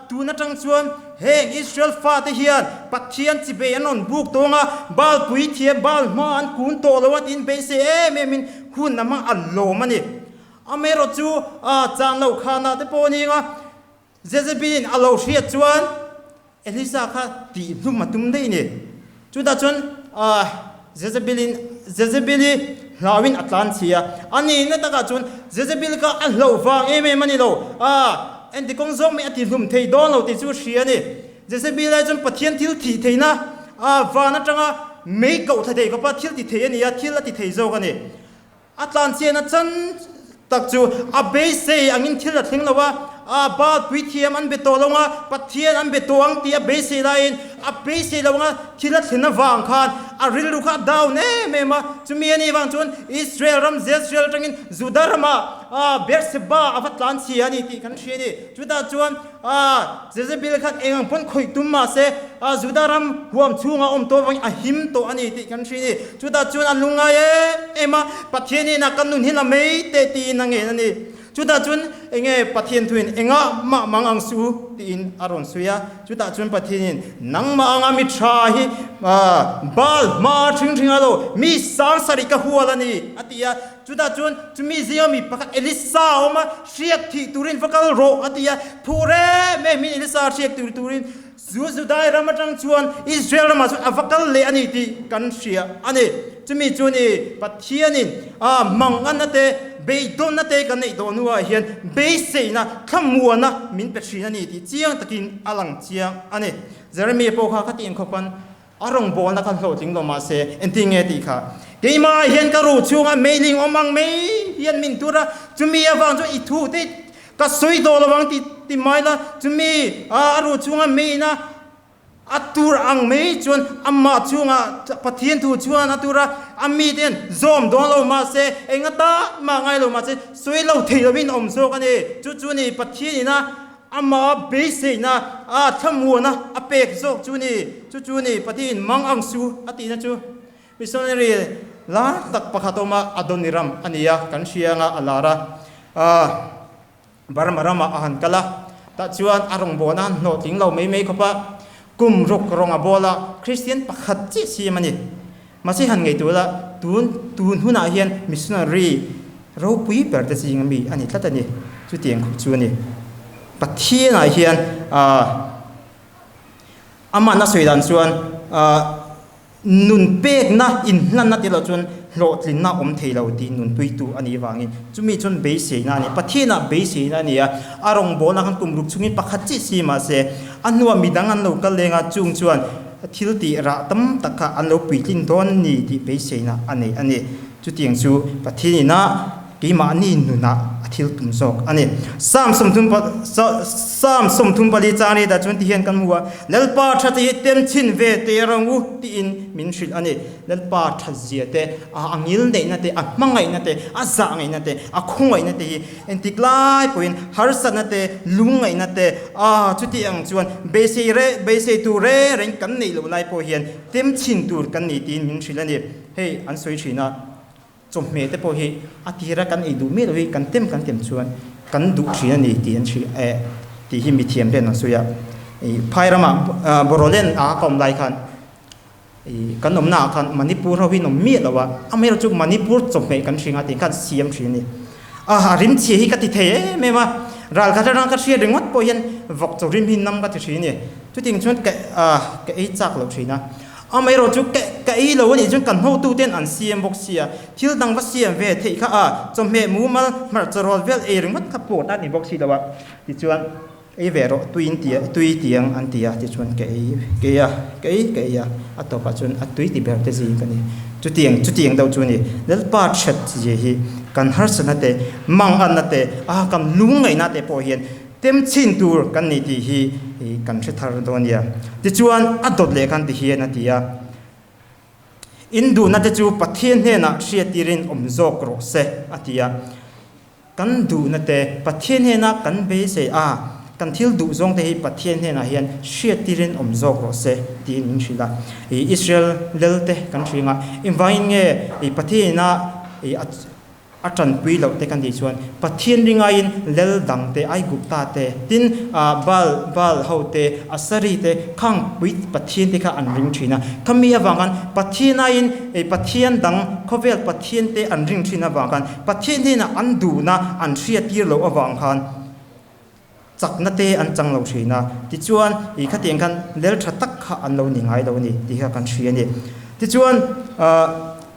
tun atang chuan heng Israel fate hian Pathian chibei an rawn buk tawng a, Baal puithiam Baal hma an kun tawh lo a tiin beisei em em in Hun a hmang a lawm a ni. Amaherawh chu chan lo khana te pawh a ni anga Jezebel-in a lo hriat chuan Elisa kha tih hlum a tum daih a ni. Chutah chuan Jezebel-in Jezebel-i hlauin a tlan chhi a. A nihna takah chuan Jezebel kha a hlauh vang em em a ni lo. Engti kawng zawk mai a ti hlum thei dawn lo tih chu hria a ni. Jezebel-ai chuan Pathian thil thih theihna van atanga mei koh thla thei khawpa thil ti thei a ni a, thil a ti thei zawk a ni. A tlanchiahna chan tak chu a beisei angin thil a thleng lo a, a Baal puithiam an be tawh lo anga, Pathian an be tawh ang tih a beisei laiin a beisei lo anga thil a thlen avang khan a rilru kha a down em em a. Chumi a nih vang chuan Israel ram Jezreel atangin Juda ramah Beersheba a va tlanchhia a ni tih kan hria a ni. Chutah chuan A, Jezebel khan eng ang pawn khawih tum mah se, a Juda ram huam chhungah awm tawh avangin a him tawh a ni tih kan hria a ni. Chutah chuan a lungngai em em a, Pathian hnenah ka nun hi la mai teh tiin a ngen a ni. Chutah chuan enge Pathian thuin engah mah mang ang suh u tiin a rawn sawi a. Chutah chuan Pathianin nangmah anga mi tha hi Baal hma hring hring a lo, mi sang sarih ka hual a ni a ti a. Chutah chuan chumi zinga mi pakhat Elisa a awm a, hriak thih turin va kal rawh a ti a. Thu rem em in Elisa hriak tur turin chu Judai ram atang chuan Israel ramah chuan a va kal leh a ni tih kan hria a ni. Chumi chu ni Pathianin a manganna te, beidawnna te kan neih tawh hnuah hian beiseina, thlamuana min pe thin a ni tih chiang takin a lang chiang a ni. Jeremia pawh kha khatiang khawpan A rawngbawlna kha hlawhtling lo mahse engtin nge tih kha keimah hian ka ruh chhunga meiling awm ang mai hian min tur a, chumi avang chuan i thu te ka sawi tawh lo ang tih ti mai la, chumi a ruh chhunga meina a tur ang mai chuan amah chhunga Pathian thu chuan a tur a, a mite hian zawm dawn lo mahse enga ta mah ngai lo mahse sawi lo thei lovin awm zawk a ni, chu chu ni Pathian ina Amah beiseina a thlamuana a pek zawk chu ni, chu chu ni Pathian mang ang su a tihna chu. Missionary lar tak pakhat awma Adoniram a ni a, kan hria anga a lar a, Burma ramah a han kal a, tah chuan a rawngbawlna han hlawhtling lo mai mai khawp a, kum ruk rawng a bawl a, Kristian pakhat chiah siam a ni. Mahse han ngaihtuah la, tun tun hunah hian missionary ropui ber te zinga mi a ni tlat a ni. Chutiang khawp chu a ni. Pathianah hian aah amahna sawi dan chuan aah nun pekna inhlanna tih loh chuan hlawhtlinna awm thei lo tih nunpuitu a nih vangin chumi chuan beiseina a ni. Pathianah beiseina a ni a, a rawngbawlna khan kum ruk chungin pakhat chiah si mahse a hnuah midang an lo kal leng a, chung chuan Thil tih rah tam tak kha an lo puitlin dawn a ni tih beiseina a nei a ni. Chutiang chu Pathian ina keimahni nunah a thil tum zawk a ni. Psalm Psalm 34 chang ri dah chuan ti hian kan hmu a, Lalpa tha te hi tem chhin ve teh rang u tiin min hrilh a ni. Lalpa that zia te, a ngil neihna te, a hmangaihna te, a zah ngaihna te, a khawngaihna te hi Engtik lai pawhin harsatna te, lungngaihna te, ah chuti ang chuan beisei re, beisei tur re reng kan neih loh lai pawh hian tem chhin tur kan ni tiin min hrilh a ni. Hei an sawi thin a, chawhmeh te pawh hi a tira kan ei duh miah loh hi kan tem kan tem chuan kan duh thin a ni tih an hrilh eh tih hi mithiam ten an sawi a. Phai ramah Borolen a ka awm lai khan I kan awmna ah khan Manipur ho hi an awm miah lo a, amaherawh chu Manipur chawhmeh kan hring a tih khan siam thin a ni. A rim chhia hi ka ti thei em em a, ral khat atang ka hriat ringawt pawh hian vawk chaw rim hi nam ka ti thin a ni. Chutiang chuan ka ka ei chak lo thin a, amaherawh chu ka ka ei lo a nih chuan kan hotu ten an siam bawk sia, thil dang va siam ve theih kha a chawhmeh mumal hmarcha rawl vel ei ringawt kha pawt a ni bawk si lo a, tichuan. Ei ve rawh, tui in ti tui tiang an ti a tichuan ka ei ka ei a, ka ei ka ei a, a tawpah chuan a tui ti ber te zing ka ni. Chutiang chutiang deuh chu a ni. Lalpa that zia hi kan harsatna te, manganna te, a kan lungngaihna te pawh hian tem chhin tur kan ni tih hi kan hre thar dawn a nia. Tichuan a dawt leh khan ti hian a ti a. In duhna te chu Pathian hnenah hriattirin awm zawk rawh se a ti a. Kan duhna te Pathian hnena kan beisei a, kan thil duh zawng te hi Pathian hnenah hian hriattirin awm zawk rawh se tiin min hrilh a. I Israel lel te kan hring a, engvangin nge i Pathianina i a tanpui loh te kan tih chuan Pathian ringaiin lel dang te, Aigupta te, tin Baal, Baal ho te, Asari te khang pui Pathian te kha an ring thin a. Khami avang khan Pathian aiin Pathian dang khawvel Pathian te an ring thin avang khan Pathian hnenah an duhna an hriattir loh avang khan chakna te an chang lo thin a, tichuan ih khatiang khan lel tha tak kha an lo ni ngai lo a ni tih kha kan hria a ni. Tichuan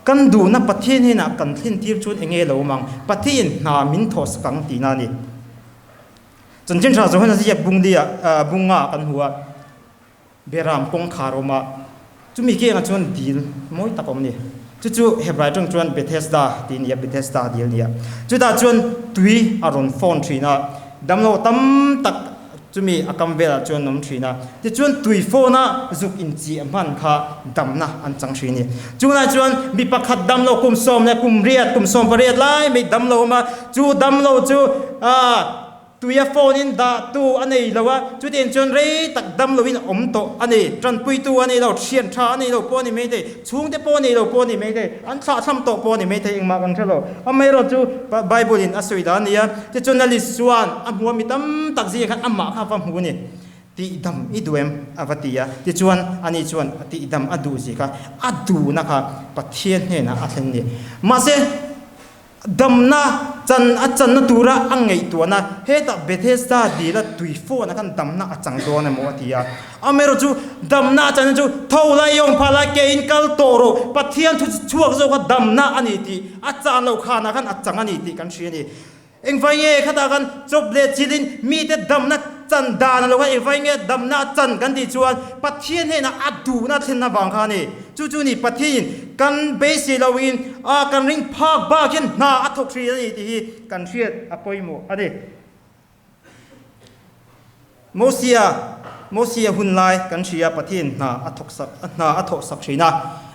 kan duhna Pathian hnenah kan thlen tir chuan eng nge lo awm ang? Pathian hna min thawh sak ang tihna a ni. Chanchin tha Johana ziak bunglia bunga kan hmu a. Beram kawngkhar awm a, chumi kengah chuan dil mawi tak a awm a ni. Chu chu Hebrai tawng chuan Bethesda tih a ni a, Bethesda dil a ni a. Chutah chuan tui a rawn fawn thin a, damlo tam tak chumi a kam velah chuan an awm thin a. Tichuan tui fawna zuk inchih hman kha damna an chang thin a ni. Chunglai chuan mi pakhat damlo kum sawm leh kum riat, kum sawm pariat lai mai damlo awm a, chu damlo chu aah Tuia phone in dah tu a nei lo a, chutiang chuan rei tak dam loin a awm tawh a ni. Tanpuitu a nei lo, thian tha a nei lo pawh a ni mai thei, chhungte pawh a nei lo pawh a ni mai thei, an thlahthlam tawh pawh a ni mai thei, engmah kan hre lo. Amaherawh chu Bible in a sawi dan a ni a, tichuan a list chuan a hmu a, mi tam tak zingah khan amah kha a va hmu a ni. Tihdam i duh em? a va ti a, tichuan ani chuan tihdam a duh zia kha a duhna kha Pathian hnenah a thlen a ni. Mahse, Damna chan a channa tura a ngaihtuahna, hetah Bethesda dila tui fawn a khan damna a chang dawn emaw a ti a. Amaherawh chu damna a channa chu tho lai yawng phah lai ke in kal tawh rawh, Pathian thu chhuak zawka damna a ni tih a chan loh khanah khan a chang a ni tih kan hria a ni. Engvai nge khatah khan chawp leh chilin mite damna chan dan a lo khan engvai nge damna a chan kan tih chuan Pathian hnenah a duhna thlen avang kha a ni. Chu chu ni Pathianin kan beisei loin a kan ring phak bak hian hna a thawk thin a ni tih hi kan hriat a pawimawh a ni. Mosia Mosia hun lai kan hria Pathian hna a thawk sak hna a thawh sak thin a,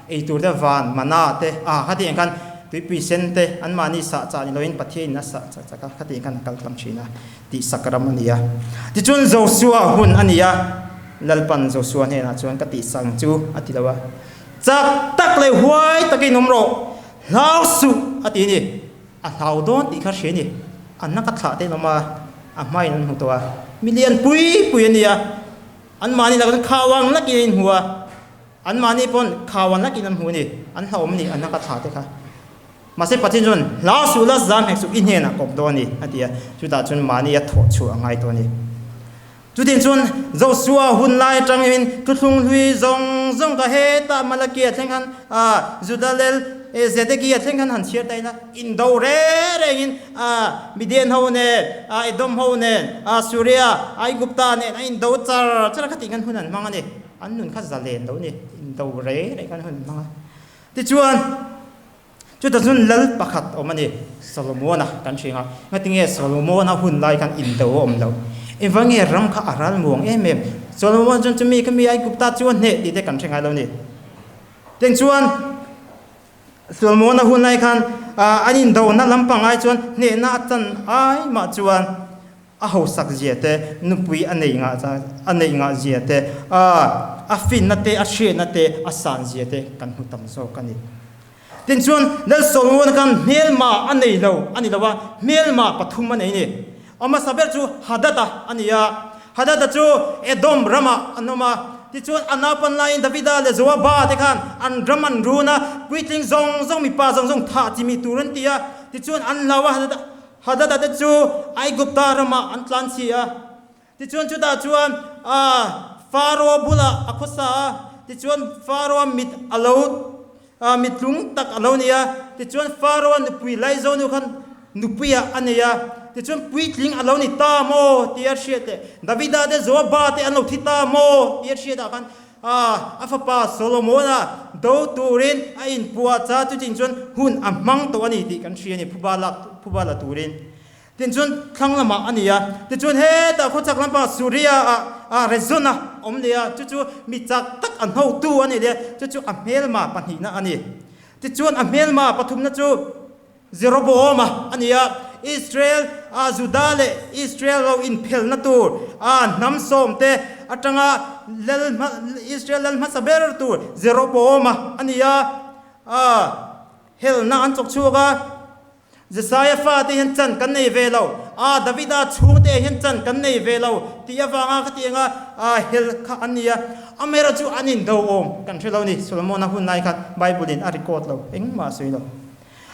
eitur te van mana te a khatiang khan tuipui sen te anmahni sah chah ni loin Pathianin a sah chak chak a, khatiang khan a kal tlang thin a tih sak ram a ni a. Tichuan Josua hun a ni a, Lalpan Josua hnenah chuan ka tih sak ang chu a ti lo a, Chak tak leh huai takin awm rawh, hlau suh a ti a ni. A hlau dawn tih kha hria a ni. An na ka thlah te lawm a, a hmain an hmu tawh a. Mi lian pui pui a nia. Anmahni lakah chuan khau ang lakin an inhmu a. Anmahni pawn khau ang lakin an hmu a ni. An hlauhawm a ni, an na ka thlah te kha. Mahse Pathian chuan, Hlau suh la, zam hek suh, i hnenah kawp dawn a ni, a ti a. Chutah chuan mahni a thawh chhuah a ngai tawh a ni. Chutiang chuan Joshua hun lai atangin thuthlung hlui zawng zawng kha hetah Malakia thleng khan ah Juda lel Zedekia thleng khan han chhiar ta ila, indo reng rengin ah Midian ho nen, ah Edom ho nen, ah Suria, Aigupta nen a indo char char a khatih khan hun an hmang a ni. An nun kha zalen lo a ni, indo reng reng khan hun an hmang a. Tichuan. Chutah chuan lal pakhat awm a ni, Solomona kan hring a. Ngatinge Solomona hun lai khan indo a awm lo? Engvang nge ram kha a ral muang em em? Solomon chuan chumi khami Aigupta chu a hneh tih te kan hre ngai lo ni. Teng chuan Solomona hun lai khan an indona lampang ai chuan hnehna a chan ai mah chuan a hausak zia te, nupui a nei ngah a neih ngah zia te, a finna te, a hriatna te, a san zia te kan hmu tam zawk a ni. Tin chuan Lal Solomon khan hmelma a nei lo a ni lo a, hmelma pathum a nei a ni. A hmasa ber chu Hadad-a a ni a, Hadad-a chu Edom ramah an awm a. Tichuan a naupan laiin Davida leh Joaba te khan an ram an run a, puitling zawng zawng mipa zawng zawng thah chimih tur an ti a. Tichuan an hlau a, Hadad-a Hadada te chu Aigupta ramah an tlan chhi a. Tichuan chutah chuan Faro bulah a khawsa a. Tichuan Faro mit a lo mit tlung tak a lo ni a. Tichuan Faro nupui Laizo nu khan nupuiah a nei a. Tichuan puitling a lo ni ta maw tia hriat leh Davida te Joaba te an lo thi ta maw tia hriatah khan a fapa Solomona do turin a inpuah cha chutin chuan hun a hmang tawh a ni tih kan hria a ni phuba lak phuba la turin. Tin chuan thlang lamah a ni a, tichuan hetah khawchhak lampangah Suria ah ah Rezon a awm leh a, chu chu mi chak tak an hotu a ni leh a, chu chu a hmelma pahnihna a ni. Tichuan a hmelma pathumna chu Jeroboama a ni a, Israel ah Juda leh Israel lo inphelna tur ah hnam sawmte atanga lal hma Israel lal hmasa ber tur Jeroboama a ni a, ah helna an chawk chhuak a. Jesaia fate hian chan kan nei ve lo, a Davida chhungte hian chan kan nei ve lo tih avanga khatianga hel kha an ni a. Amaherawhchu chu an indo awm kan hre lo ni, Solomona hun lai khan Bible in a record lo, engmah a sawi lo.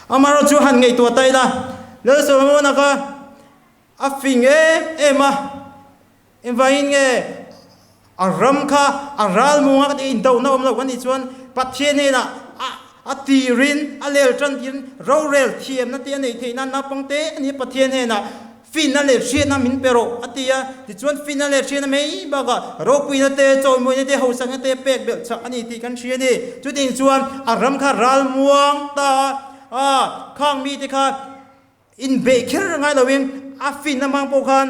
Amaherawhchu chu han ngaihtuah ta ila, Lal Solomona kha a fing em em a, engvangin nge a ram kha a ral muanga ka tih indona awm lo kan nih chuan Pathian hnenah a a tirin a lel tan tirin rorel thiamna te a neih theih nan naupang te a ni a Pathian hnenah finna leh hriatna min pe rawh a ti a, tichuan finna leh hriatna mai bakah ropuina te chawimawina te hausakna te pek belh chak a ni tih kan hria a ni. Chutiang chuan a ram kha ral muang ta a, khang mite kha Inbeih kher ngai loin a fin a hmang pawh khan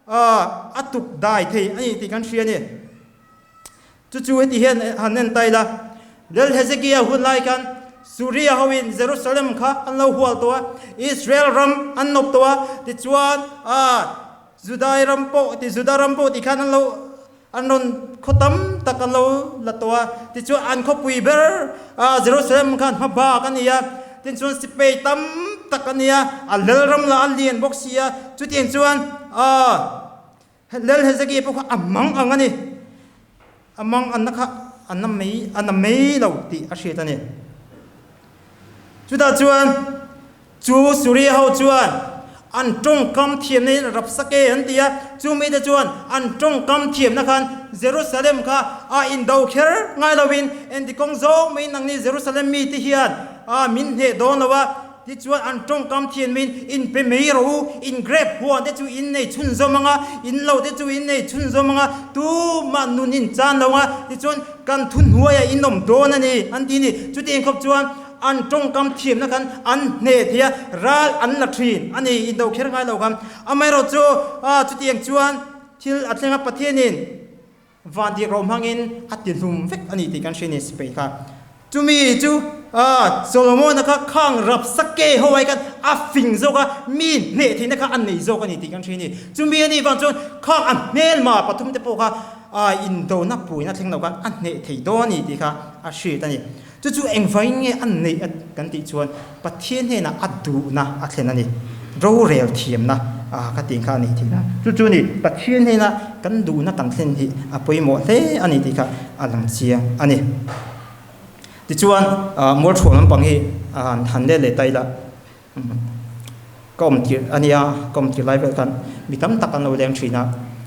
a tuk dai thei a ni tih kan hria a ni. Chu chu heti hian han en ta ila, Lal Hezekia hun lai khan Suria hoin Jerusalem kha an lo hual tawh a, Israel ram an nawp tawh a, tichuan Judai ram pawh ti Juda ram pawh ti khan an lo an rawn khaw tam tak an lo la tawh a, tichuan an khawpui ber Jerusalem khan hma bak a ni a, tinchuan sipai tam tak a ni a, a lal ram lah a lian bawk si a, chutiang chuan Lal Hezekia pawh kha a mang ang a ni, a mang anna kha a na mai a na mai lo tih a hriat a ni. Chutah chuan Chu Suria ho chuan an tawngkam thiamna in Rabsake an ti a, chu mite chuan an tawngkam thiamna khan Jerusalem kha a indo kher ngai loin engti kawng zawng mai nangni Jerusalem mite hian a min hneh dawn lo a, tichuan an tawngkam thiamna in in pe mai rawh u, in grape huan te chu in nei chhunzawm ang a, in lo te chu in nei chhunzawm ang a, tumah nun in chan lo ang a, tichuan kan thuhnuaiah in awm dawn a ni an ti a ni. Chutiang khawp chuan An tawngkam thiamna khan an hneh thei a, ral an la thin a ni, indo kher ngai lo khan. Amaherawh chu chutiang chuan thil a thleng a, Pathianin van dik ro hmangin a ti hlum vek a ni tih kan hria ni sipai kha. Chumi chu Solomona kha khang Rabsake ho ai khan a fing zawk a, mi hneh theihna kha a nei zawk a ni tih kan hria ni. Chumi a nih vang chuan khang a hmelma pathum te pawh kha indona puina thleng lo khan a hneh thei dawn a ni tih kha a hriat a ni. Chu chu engvangin nge a neih a kan tih chuan Pathian hnenah a duhna a thlen a ni. Rorel thiamna a ka tih kha a nih thih na. Chu chu ni Pathian hnena kan duhna kan thlen hi a pawimawh hle a ni tih kha a lang chiang a ni. Tichuan mualthuam lampang hi han let leh ta ila ka awm tirh a nia, ka awm tirh lai vel khan mi tam tak an lo leng thin a,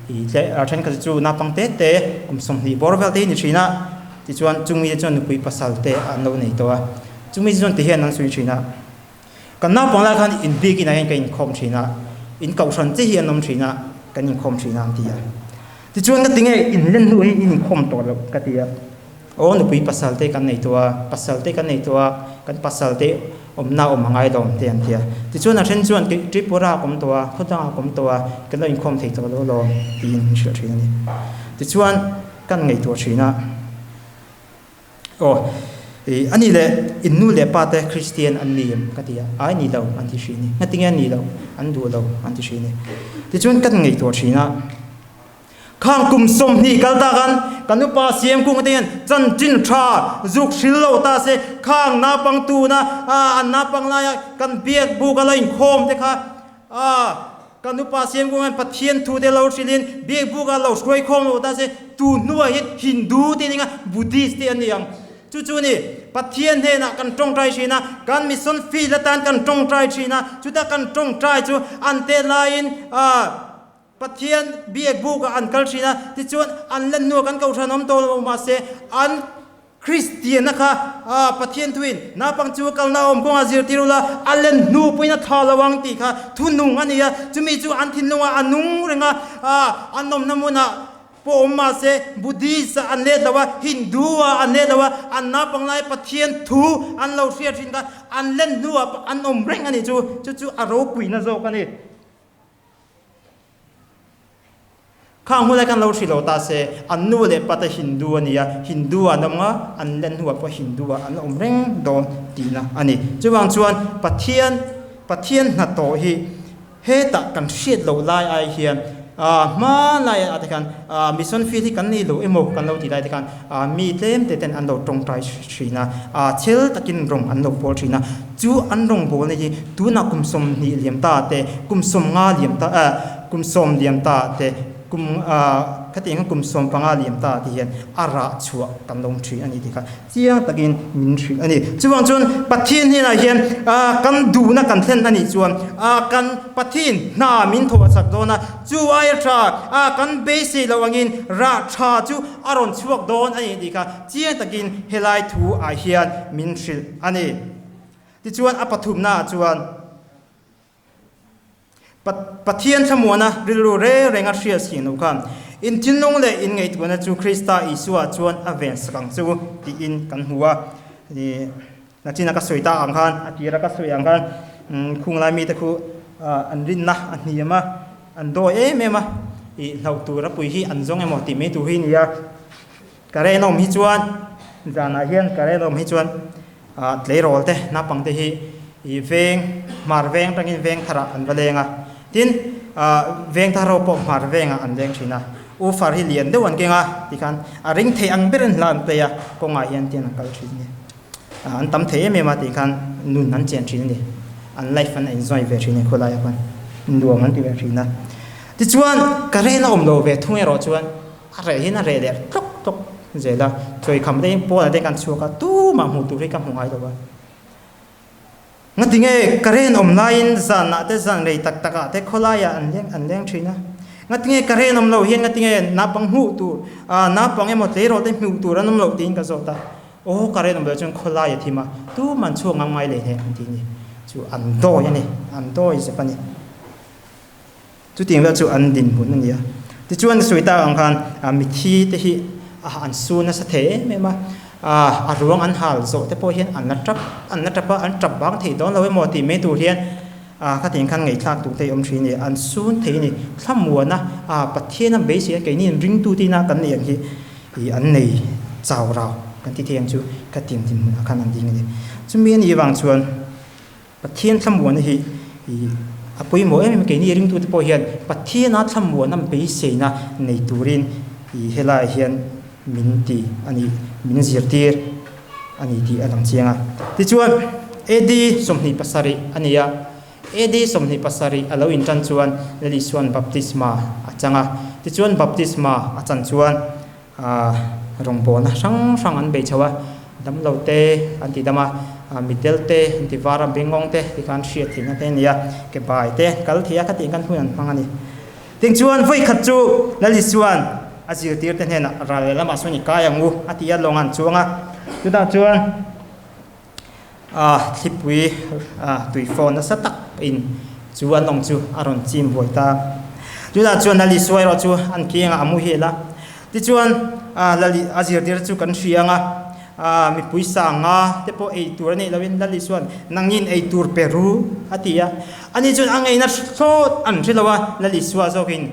ih tle a thenkhat chu naupang te te kum 20 bawr vel te hi ni thin a, tichuan chumi te chuan nupui pasal te an lo nei tawh a, chumi te chuan ti hian an sawi thin a, kan naupang lai khan in bik inah hian ka inkhawm thin a, in kohhran che hi an awm thin a, kan inkhawm thin a an ti a, tichuan ka ti nge in len hnu hi in inkhawm tawh loh ka ti a. Aw nupui pasal te kan nei tawh a, pasal te kan nei tawh a, kan pasal te awmna awm a ngai lo te an ti a. Tichuan a then chuan Tripura a kawm tawh a, khawdang a kawm tawh a, kan lo inkhawm thei tawh lo lawm tiin min hrilh thin a ni. Tichuan kan ngaihtuah thin a, aw ih a nih leh in nu leh pa te Kristian an ni em ka ti a, ai ni lo an ti thin a ni, ngatinge an nih loh, an duh lo an ti thin a ni. Tichuan kan ngaihtuah thin a. Khang kum 20 kal ta khan kan upa siam kung te hian chanchin tha zuk hril lo ta se, khang naupang tuna an naupang laia kan biak buk a lo inkhawm te kha kan upa siam kung hian Pathian thu te lo hrilhin biak buk a lo hruai khawm lo ta se, tu hnuah hian Hindu te nia Buddhist te an ni ang. Chu chu ni Pathian hnenah kan tawngtai thin a, kan mission field atan kan tawngtai thin a, chuta kan tawngtai chu an te laiin Pathian biak buk ah an kal thin a, tichuan an lan hnuah kan kohhran awm tawh lo mahse an Kristianna kha Pathian thuin naupang chu kalna awm kawngah zirtir ula, a len hnu pawhin a tha lo ang tih kha thu nung a ni a. Chumi chu an thinlungah a nung reng a, an awmna hmunah pawh awm mah se Buddhist ah an let lo a, Hindu ah an let lo a, an naupang lai Pathian thu an lo hriat thin kha an len hnuah an awm reng a ni chu. Chu chu a ropuina zawk a ni. Khang hun lai khan lo hri lo ta se, an nu leh pa te Hindu a ni a, Hindu ah an awm a, an len hnuah pawh Hindu ah an awm reng dawn tihna a ni. Chuvang chuan Pathian, Pathian hnathawh hi hetah kan hriat loh lai ai hian hma lai ah te khan mission field hi kan nei lo emaw kan lo tih lai te khan mi tlem te ten an lo tawngtai thin a, chhel takin rawng an lo pawl thin a. Chu an rawngbawlna hi tunah kum 20 liam ta te, kum 50 liam ta, kum 10 liam ta te, kum khatiang khan kum 15 liam ta te hian a rah chhuah kan lo thin a ni tih kha chiang takin min hrilh a ni. Chuvang chuan Pathian hnenah hian kan duhna kan thlen a nih chuan kan Pathian hna min thawh chak dawn a, chu aia tha kan beisei loh angin rah tha chu a rawn chhuak dawn a ni tih kha chiang takin helai thu ah hian min hrilh a ni. Tichuan a pathumna ah chuan Pathian thlamuana rilru reng reng a hriat si lo khan in thinlung leh in ngaihtuahna chu Krista Isua chuan a ven sak ang che u tiin kan hmu a. Nachina ka sawi tak ang khan, a tira ka sawi ang khan khunglai mite khu an rinna a hniam a, an dawi em em a, ih hlauh tur a pui hi an zawng emaw tih mai tur hi a ni a. Ka renawm hi chuan zanah hian ka renawm hi chuan tleirawl te naupang te hi ih veng hmar veng atangin veng tharah an va leng a, tin veng thar ho pawh hmar vengah an leng thin a, u far hi lian deuh an keng a tikhan a ring thei ang berin hla an play a, kawngah hian tian an kal thin a ni. An tam thei em em a tikhan nun an chen thin a ni, an life an enjoy ve thin a ni khawlaiah khan nuam an ti ve thin a. Tichuan ka rel a awm lo ve thung erawh chuan A reh hian a reh leh tlawk tlawk zel a, chawikham te hian pawnah te kan chhuak a, tumah hmuh tur hi ka hmu ngai lo a. Ngatinge current awm laiin zanah te zan rei tak takah te khawlaiah an leng an leng thin a. Ngatinge current awm lo hian ngatinge naupang hmuh tur ah naupang emaw tleirawl te hmuh tur an awm loh tiin ka zawt a. Aw current awm lo chuan khawlai a thim a, tumah an chhuak ngang ngai leh hle an ti a ni. Chu an dawi a ni, an dawi zep a ni. Chutiang vel chu an dinhmun a ni a. Tichuan sawi tak ang khan mithi te hi an su nasa thei em em a, a ruang an hal zawh te pawh hian an la tap an la tap a, an tap bang thei dawn lo emaw tih mai tur hian khatiang khan ngaihthlak tur te hi awm thin a ni. An sun thei a ni. Thlamuana Pathian a beisei a keini in ringtu te ina kan neih ang hi an nei chau rau kan ti thei ang chu khatiang dinhmunah khan an ding a ni. Chumi a nih avang chuan Pathian thlamuana hi a pawimawh em em a, keini ringtute pawh hian Pathiana thlamuana beiseina nei turin helaiah hian min ti a ni, min zirtir a ni tih a lang chiang a. Tichuan, AD 27 a ni a, AD 27 a lo intan chuan Lal Isua'n baptisma a chang a, tichuan baptisma a chan chuan Rawngbawlna hrang hrang an bei chho a, damlo te an ti dam a, mitdel te an ti var a, bengawng te ti khan hriat theihna te a ni a, ke bai te kal thei a khatiang khan hun an hmang a ni. Tin chuan vawi khat chu Lali chuan a zirtir te hnenah ral leh lamah sawn i kai ang u a ti a, lawng an chuang a, chutah chuan thlipui tuifawn nasa tak in chu an lawng chu a rawn chim buai ta. Chutah chuan Lali suai erawh chu an kiangah a muhil a. Tichuan Lali a zirtir chu kan hria ang a, mipui sanga te pawh ei tur a neih loin Lali chuan nangin ei tur pe ru a ti a. Ani chuan a ngaihna thlawt an hre lo a, Lali suah zawkin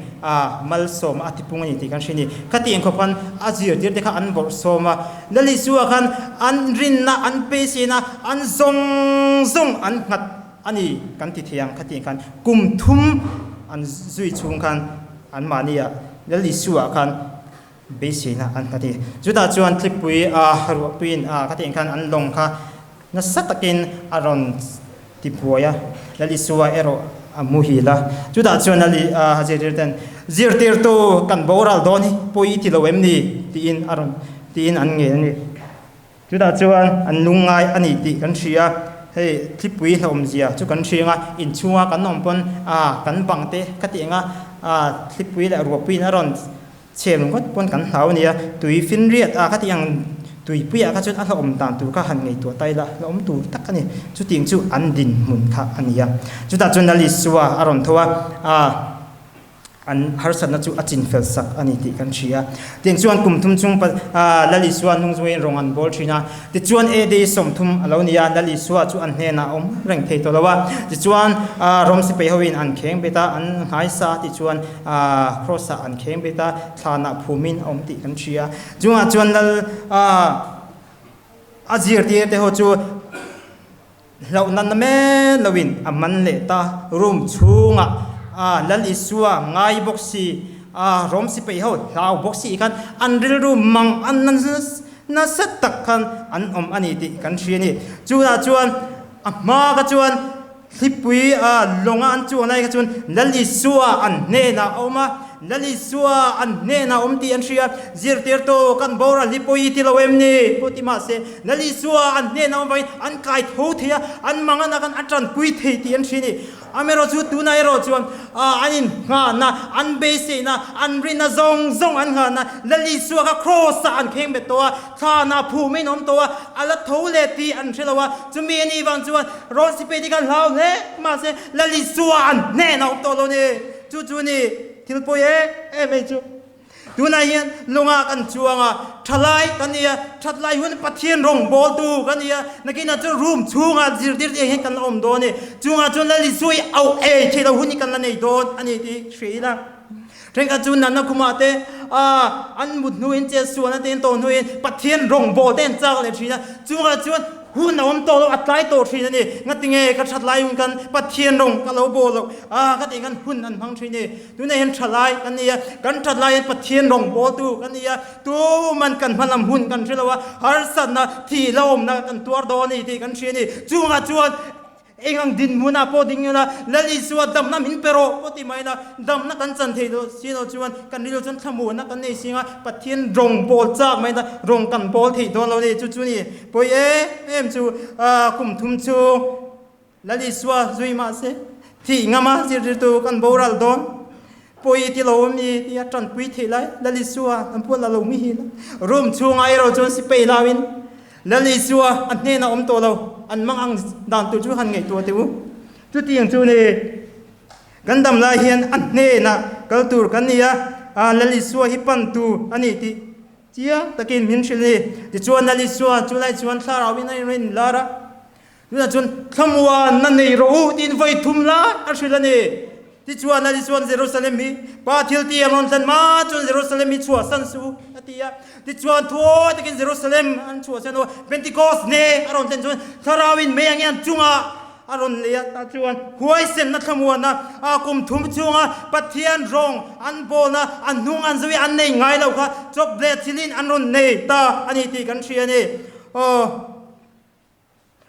malsawm a tipung a ni tih kan hre a ni. Khatiang khawp khan a zirtir te kha an bawrhsawm a. Lali Isua khan an rinna, an beiseina, an zawng zawng an nghat a ni kan ti thei ang. Khatiang khan kum thum an zui chhung khan anmahniah Lal Isua khan beiseina an nghat a ni. Chutah chuan thlipui a ruahpuiin a khatiang khan an lawng kha nasa takin a rawn ti buai a, Lal Isua erawh a muhil a. Chutah chuan Lal a zirtirten, Zirtirtu, kan boral dawn hi pawi i ti lo em ni? tiin a rawn tiin an ngen a ni. Chutah chuan an lungngai a ni tih kan hria a, hei thlipui hlauhawmzia chu kan hria ang a, inchhunga kan awm pawn a kan bang te ka tih ang a, thlipui leh ruahpuiin a rawn chhem ringawt pawn kan hlau a nia, tui finriat a ka tih ang. Tuipuiah kha chuan a hlauhawm dan tur kha han ngaihtuah ta ila, hlauhawm tur tak a ni. Chutiang chu an dinhmun kha a ni a. Chutah chuan Lal Isua a rawn tho a, a an harsatna chu a chinfel sak a ni tih kan hria. Tiang chuan kum thum chung Lal Isua hnung zungin rawng an bawl thin a. Tichuan AD 30 a lo ni a, Lal Isua chu an hnenah a awm reng thei tawh lo a. Tichuan Rom sipai hoin an kheng bet a, an nghaisa a tichuan Cross-ah an kheng bet a, thlanah phumin a awm tih kan hria. Chungah chuan Lal a zirtir te ho chu hlauhna na men loin a man leh ta. Room chhungah Lal Isua ngai bawk si, Rom sipai ho hlau bawk si khan an rilru mang an nasa tak khan an awm a ni tih kan hria a ni. Chutah chuan a hma kha chuan Thlipui a lawnga an chuan lai kha chuan Lal Isua an hnenah a awm a, Lal Isua an hnenah a awm tih an hria. Zirtirtu kan boral hi pawi ti lo em ni? Pawh ti mahse, Lal Isua an hnenah a awm vangin an kai tho thei a, an mangan akan a tanpui thei tih an hria a ni. Amaherawh chu tunah erawh chuan an inngahna, an beiseina, an rinna zawng zawng an nghahna Lal Isua kha Kraws-ah an kheng bet tawh a, Thlanah phum in awm tawh a, a la tho leh tih an hre lo a, chumi a nih vang chuan rawn si pei te khan hlau hle mahse Lal Isua an hnenah awm tawh lo ni. Chu chu ni thil pawi em em mai chu. Tunah hian lungah kan chuang a, thalai kan ni a, thatlai hun Pathian rawngbawltu kan ni a, nakinah chuan room chhungah zirtir te hian kan la awm dawn a ni. Chungah chuan Lal Isua i auh ei theih loh hun hi kan la nei dawn a ni tih hria ila. Thenkhat chu natna khumah te an mut hnuin chetsualna te an tawh hnuin Pathian rawngbawl te an chak leh thin a, chungah chuan hun a awm tawh lo, a tlai tawh thin a ni. Ngatinge ka that lai hun khan Pathian rawng ka lo bawl loh a, ka tih khan hun an hmang thin a ni. Tunah hian tha lai kan ni a, kan that lai hian Pathian rawngbawltu kan ni a, tuman kan hmalam hun kan hre lo a, harsatna, thih hlauhawmna kan tuar dawn a ni tih kan hria a ni. Chungah chuan Eng ang dinhmunah pawh ding ila, Lal Isua damna min pe rawh pawh ti mai ila, damna kan chan thei lo si lo chuan kan rilru chuan thlamuhna kan nei sing a, Pathian rawng bawl chak mai ila rawng kan bawl thei dawn lo ni. Chu chu ni pawi em em chu kum thum chhung Lal Isua zui mah se thih ngama zirtirtu kan boral dawn. Pawi ti lo mi tia tanpui theih lai Lal Isua an puan la lo mi hi la. Room chhungah erawh chuan sipai lauin Lal Isua a hnenah awm tawh lo an mang ang dan tur chu han ngaihtuah teh u. Chutiang chu ni kan dam lai hian a hnenah kal tur kan ni a, Lal Isua hi pan tur a ni tih chiang takin min hrilh a ni. Tichuan Lal Isua chu lai chuan thlarauin a inrin lar a, Tunah chuan thlamuanna nei rawh u tiin vawi thum lai a hrilh a ni. Tichuan ani chuan Jerusalem hi Pa thil ti a rawn thlen hma chuan Jerusalem hi chhuahsan suh u a ti a. Tichuan thuawi takin Jerusalem an chhuahsan a, Pentecost ne a rawn thlen chuan Thlarauin mei ang hian chungah a rawn lei a. Tah chuan huaisenna thlamuanna a kum thum chhunga Pathian rawng an bawlna a hnung an zui an nei ngai lo kha chawp leh thilin an rawn nei ta a ni tih kan hria a ni. Aw.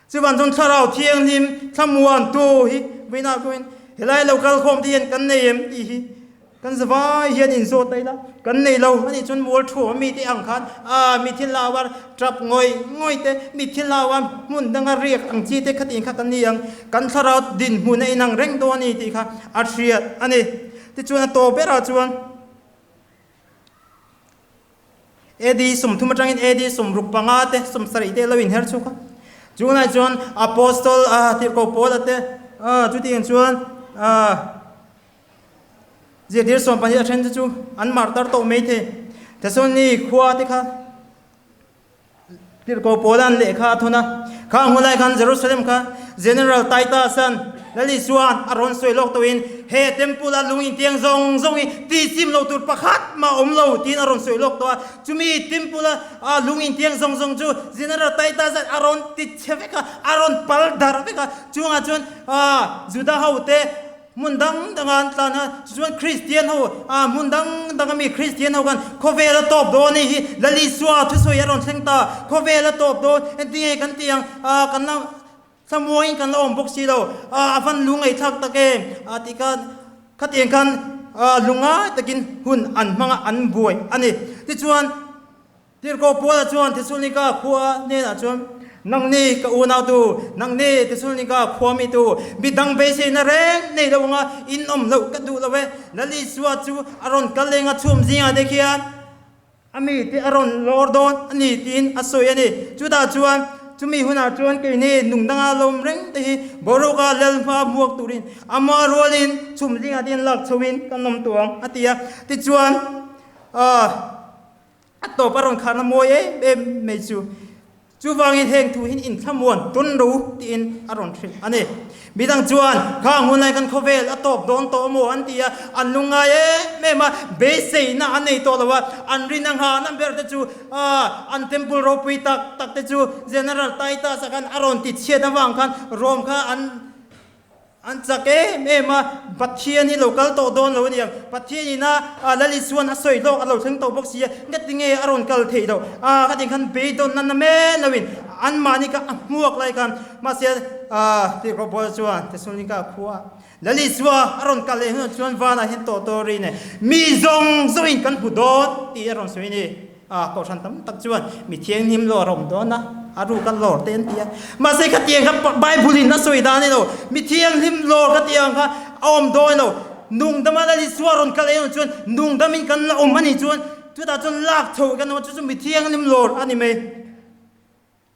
Chuvan chuan Thlarau Thianghlim thlamuantu hi vawiinah pawhin helai lo kal khawm te hian kan nei em tih hi kan zavai hian inzawt ta ila, kan nei lo a nih chuan mual thu a mite ang khan ah mi thil lau a tap ngawih ngawih te, mi thil lau a hmun danga riak ang chi te khatin kha kan ni ang, kan thlarau dinhmun a inang reng dawn a ni tih kha a hriat a ni. Tichuan a tawp berah chuan. AD 30 atangin AD 65 te, 70 te lo inher chhuak a. Chungnai chuan Apostol a Tirhkoh Paula te chutiang chuan zirtir 12 a then te chu an martar tawh mai thei. Thessaloniki khua te kha Tirhkoh Paula'n lehkha a thawn a, kha a hmu lai khan Jerusalem kha General Titus-a'n Lal Isua'n a rawn sawi lawk tawhin he temple-a lung intiang zawng zawng hi tihchim lo tur pakhat mah a awm lo tiin a rawn sawi lawk tawh a. Chumi temple-a lung intiang zawng zawng chu General Titus-a'n a rawn tichhe vek a, a rawn pal darh vek a. Chungah chuan Juda hote Hmun dang danga an tlan a, tichuan Kristian ho, ah hmun dang danga mi Kristian ho khan khawvel a tawp dawn a nih hi, Lal Isua thusawi a rawn thleng ta, khawvel a tawp dawn, engtinge kan tih ang, ah kan la thlamuangin kan la awm bawk si lo, ah a van lu ngaihthlak tak em, ah tih khan khatiang khan ah lungngai takin hun an hmang a, an buai a ni. Tichuan. Tirhkoh Paula chuan Thesalonika khua hnenah chuan, Nangni ka unautu, nangni Thesalonika khua mitu, midang beiseina reng nei lo anga in awm loh ka duh lo e. Lal Isua chu a rawn kal leng a chhum zingah te khian A mi te a rawn lawr dawn a ni tiin a sawi a ni. Chutah chuan chumi hunah chuan keini nung danga lawm reng te hi boruaka lal hma hmuak turin ama rualin chhum zingah te hian lak chhoin kan awm tawh ang a ti a. Tichuan a tawp a rawn kharna mawi em em mai chu. Chuvangin heng thu hin inthlamuan tawn ro tiin a rawn hrilh a ni. Midang chuan, Khang hunlai kan khawvel a tawp dawn tawh maw an ti a, an lungngai em em a, beiseina an nei tawh lo a, an rin a nghahna ber te chu an temple ropui tak tak te chu General Titus a khan a rawn ti chhiat avang khan Rome kha an An chak em em a, Pathian hi lo kal tawh dawn lo a niang. Pathian ina Lal Isuan a sawi hlawk a lo thleng tawh bawk si a, ngati nge a rawn kal theih loh? A ka tih khan beidawn na na men loin anmahni kha a hmuak lai khan mahse tirhkoh Paula chuan Thessalonica khua Lal Isua a rawn kal leh hunah chuan vanah hian tawh tawh ri nei mi zawng zawngin kan hmu dawn tih a rawn sawi a ni. A kohhran tam tak chuan mi thianghlim lawr a awm dawn a, a ruk a lawr te an ti a. Mahse khatiang kha Bible in a sawi dan a ni lo. Mi thianghlim lawr khatiang kha a awm dawn lo. Nungdama Lal Isua rawn kal erawh chuan nungdamin kan la awm a nih chuan chutah chuan lak chho kan awm a, chu chu mi thianghlim lawr a ni mai.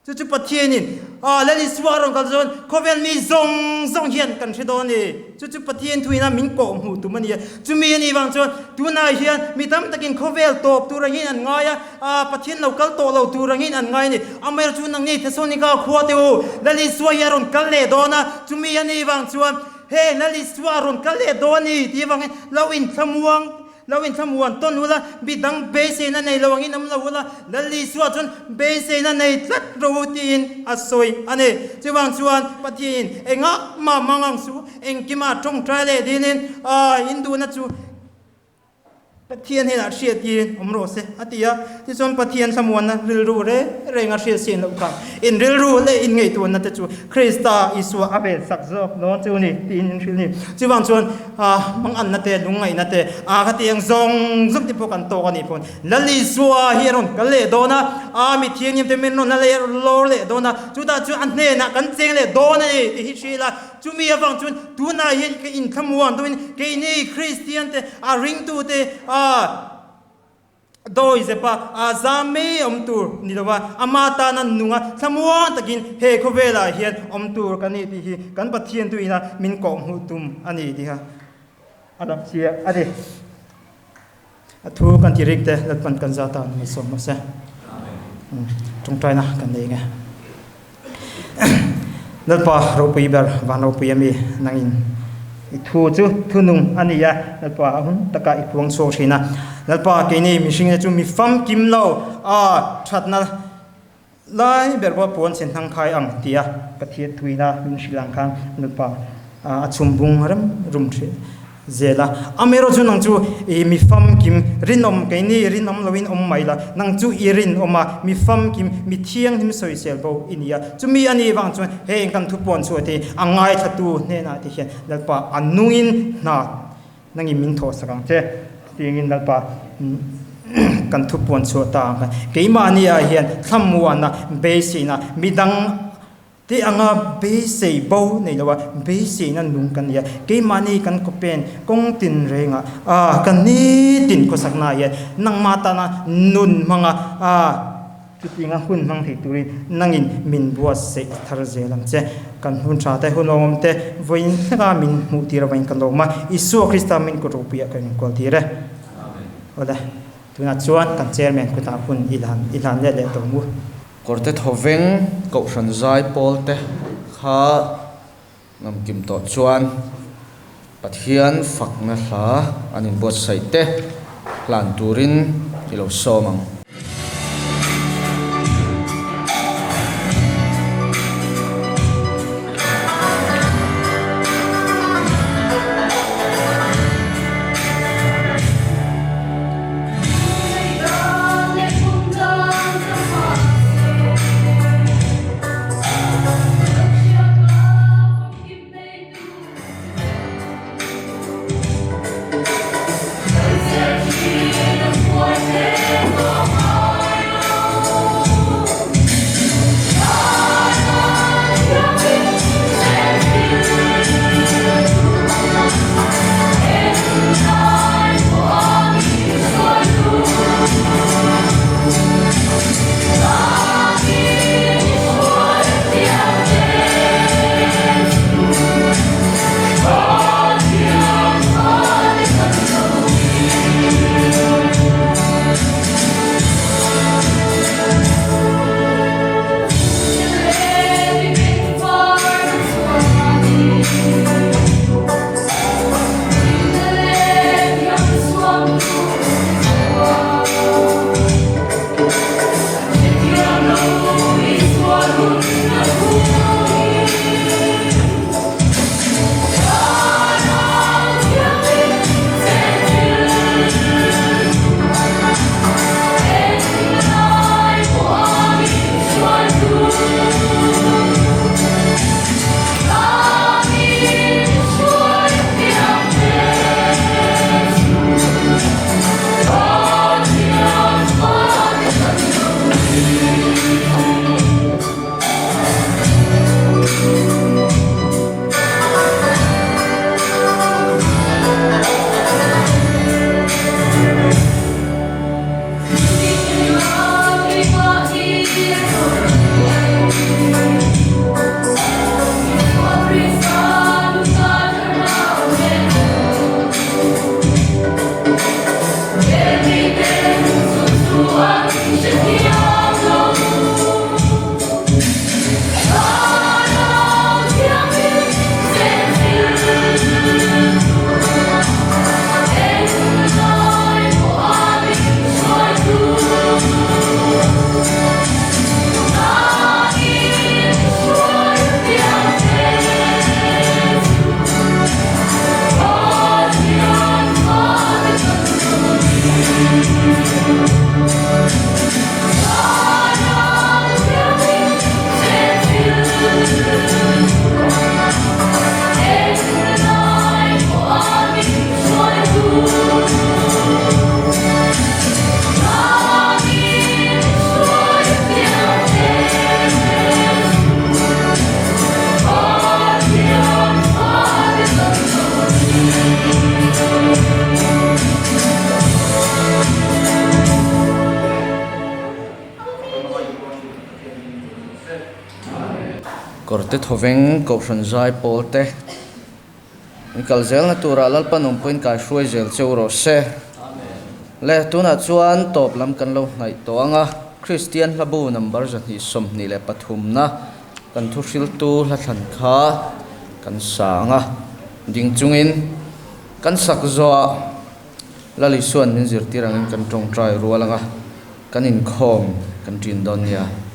Chu chu Pathianin a Lal Isua a rawn kal chuan khawvel mi zawng zawng hian kan hre dawn a ni. Chu chu Pathian thuina min kawh hmuh tum a ni a. Chumi a nih vang chuan tunah hian mi tam takin khawvel tawp tur angin an ngai a, a Pathian lo kal tawh lo tur angin an ngai a ni. Amaherawhchu chu nangni Thessalonika khua te u, Lal Isua hi a rawn kal leh dawn a, chumi a nih vang chuan heng Lal Isua a rawn kal leh dawn a ni tih avangin lo inthlamuang Lo inthlamuan tawn ula, mi dang beiseina nei lo angin awm lo ula, Lal Isua chuan beiseina nei tlat ro u tiin a sawi a ni. Chuvang chuan Pathianin engah mah mang ang suh, engkimah tawngtai leh dinin induhna chu Pathian hnenah hriatin awm rawh se a ti a. Tichuan Pathian thlamuanna rilru reng reng a hriat sin loh kha in rilru leh in ngaihtuahna te chu Krista Isua a vel sak zawk dawn chu ni tiin in hrilh a ni. Chuvang chuan Manganna te, lungngaihna te, a khatiang zawng zawng te pawh kan tawk a nih pawhin Lal Isua hi a rawn kal leh dawn a, a mi thianghlim te min rawn la leh lawr leh dawn a, chutah chuan a hnenah kan cheng leh dawn a ni tih hi hrilh a, chumi avang chuan tunah hian ka inthlamuan dawhin keini Kristian te, a ringtute, a. Dawi zepa a zam mai awm tur ni lova, ama tana nunga thlamuang takin he khawvelah hian awm tur ka ni tih hi kan Pathian tuina min kawhhmuh tum a ni tih kha a rak chiah a ni. A thu kan ti rik te Lalpan kan za tan min sawm rawh se. Tawngtaina kan nei nge. Lalpa ropui ber van ropui ami nangin i thu chu thunung a ni a, Lalpa a hun taka i puang chhuak thin a. Lalpa keini mihring te chu mi famkim lo a thatna lai ber pawh puan chhe hnang khai ang tia Pathian thuina min hrilh ang khan Lalpa a chhumbung rem rum thin zel a. Amaherawh chu nang chu i mi famkim rinawm keini rinawm loin awm mai la, nang chu i rinawm a, mi famkim, mi thianghlim sawisel bo i ni a. Chumi a nih vang chuan heng kan thupuan chhuah te a ngaithlatu hnenah te hian Lalpa a nungin hna nangin min thawhsak ang che. Chutiangin Lalpa kan thupuan chhuah ta ang khan keimahni ah hian thlamuana beiseina midang Tih anga beisei bo nei lo a, beiseina nung kan nei a, keimahni kan kawpen kawng tin rengah a kan nitin khawsakna ah hian nangmah tana nun hmanga a chutinga hun hmang thei turin nangin min buatsaih thar zel ang che. Kan hun tha te, hun awmawm te vawiin thleka min hmuh tir avangin ka lawm a, Isua Krista min kut ropuiah kan inkual tir e. Awle, tunah chuan kan chairman kutah hun i hlan let leh tawh mu. Kawrte thawveng Kohhran zai pawl te kha ngam kim tawh chuan Pathian fakna hla an inbuatsaih te hlan turin i lo sawm ang. Kawrte Thawveng Kohhran Zaipawl te in kal zelna turah Lalpa Nungpuiin kai hruai zel cheu rawh se. Le tunah chuan tawp lam kan lo hnaih tawh ang a, Kristian hlabu number 223 na kan thuhriltu hlathlan kha kan sa ang a, ding chungin kan sak zawhah Lal Isua'n min zirtir angin kan tawngtai rual ang a, kan inkhawm kan ṭin dawn nia.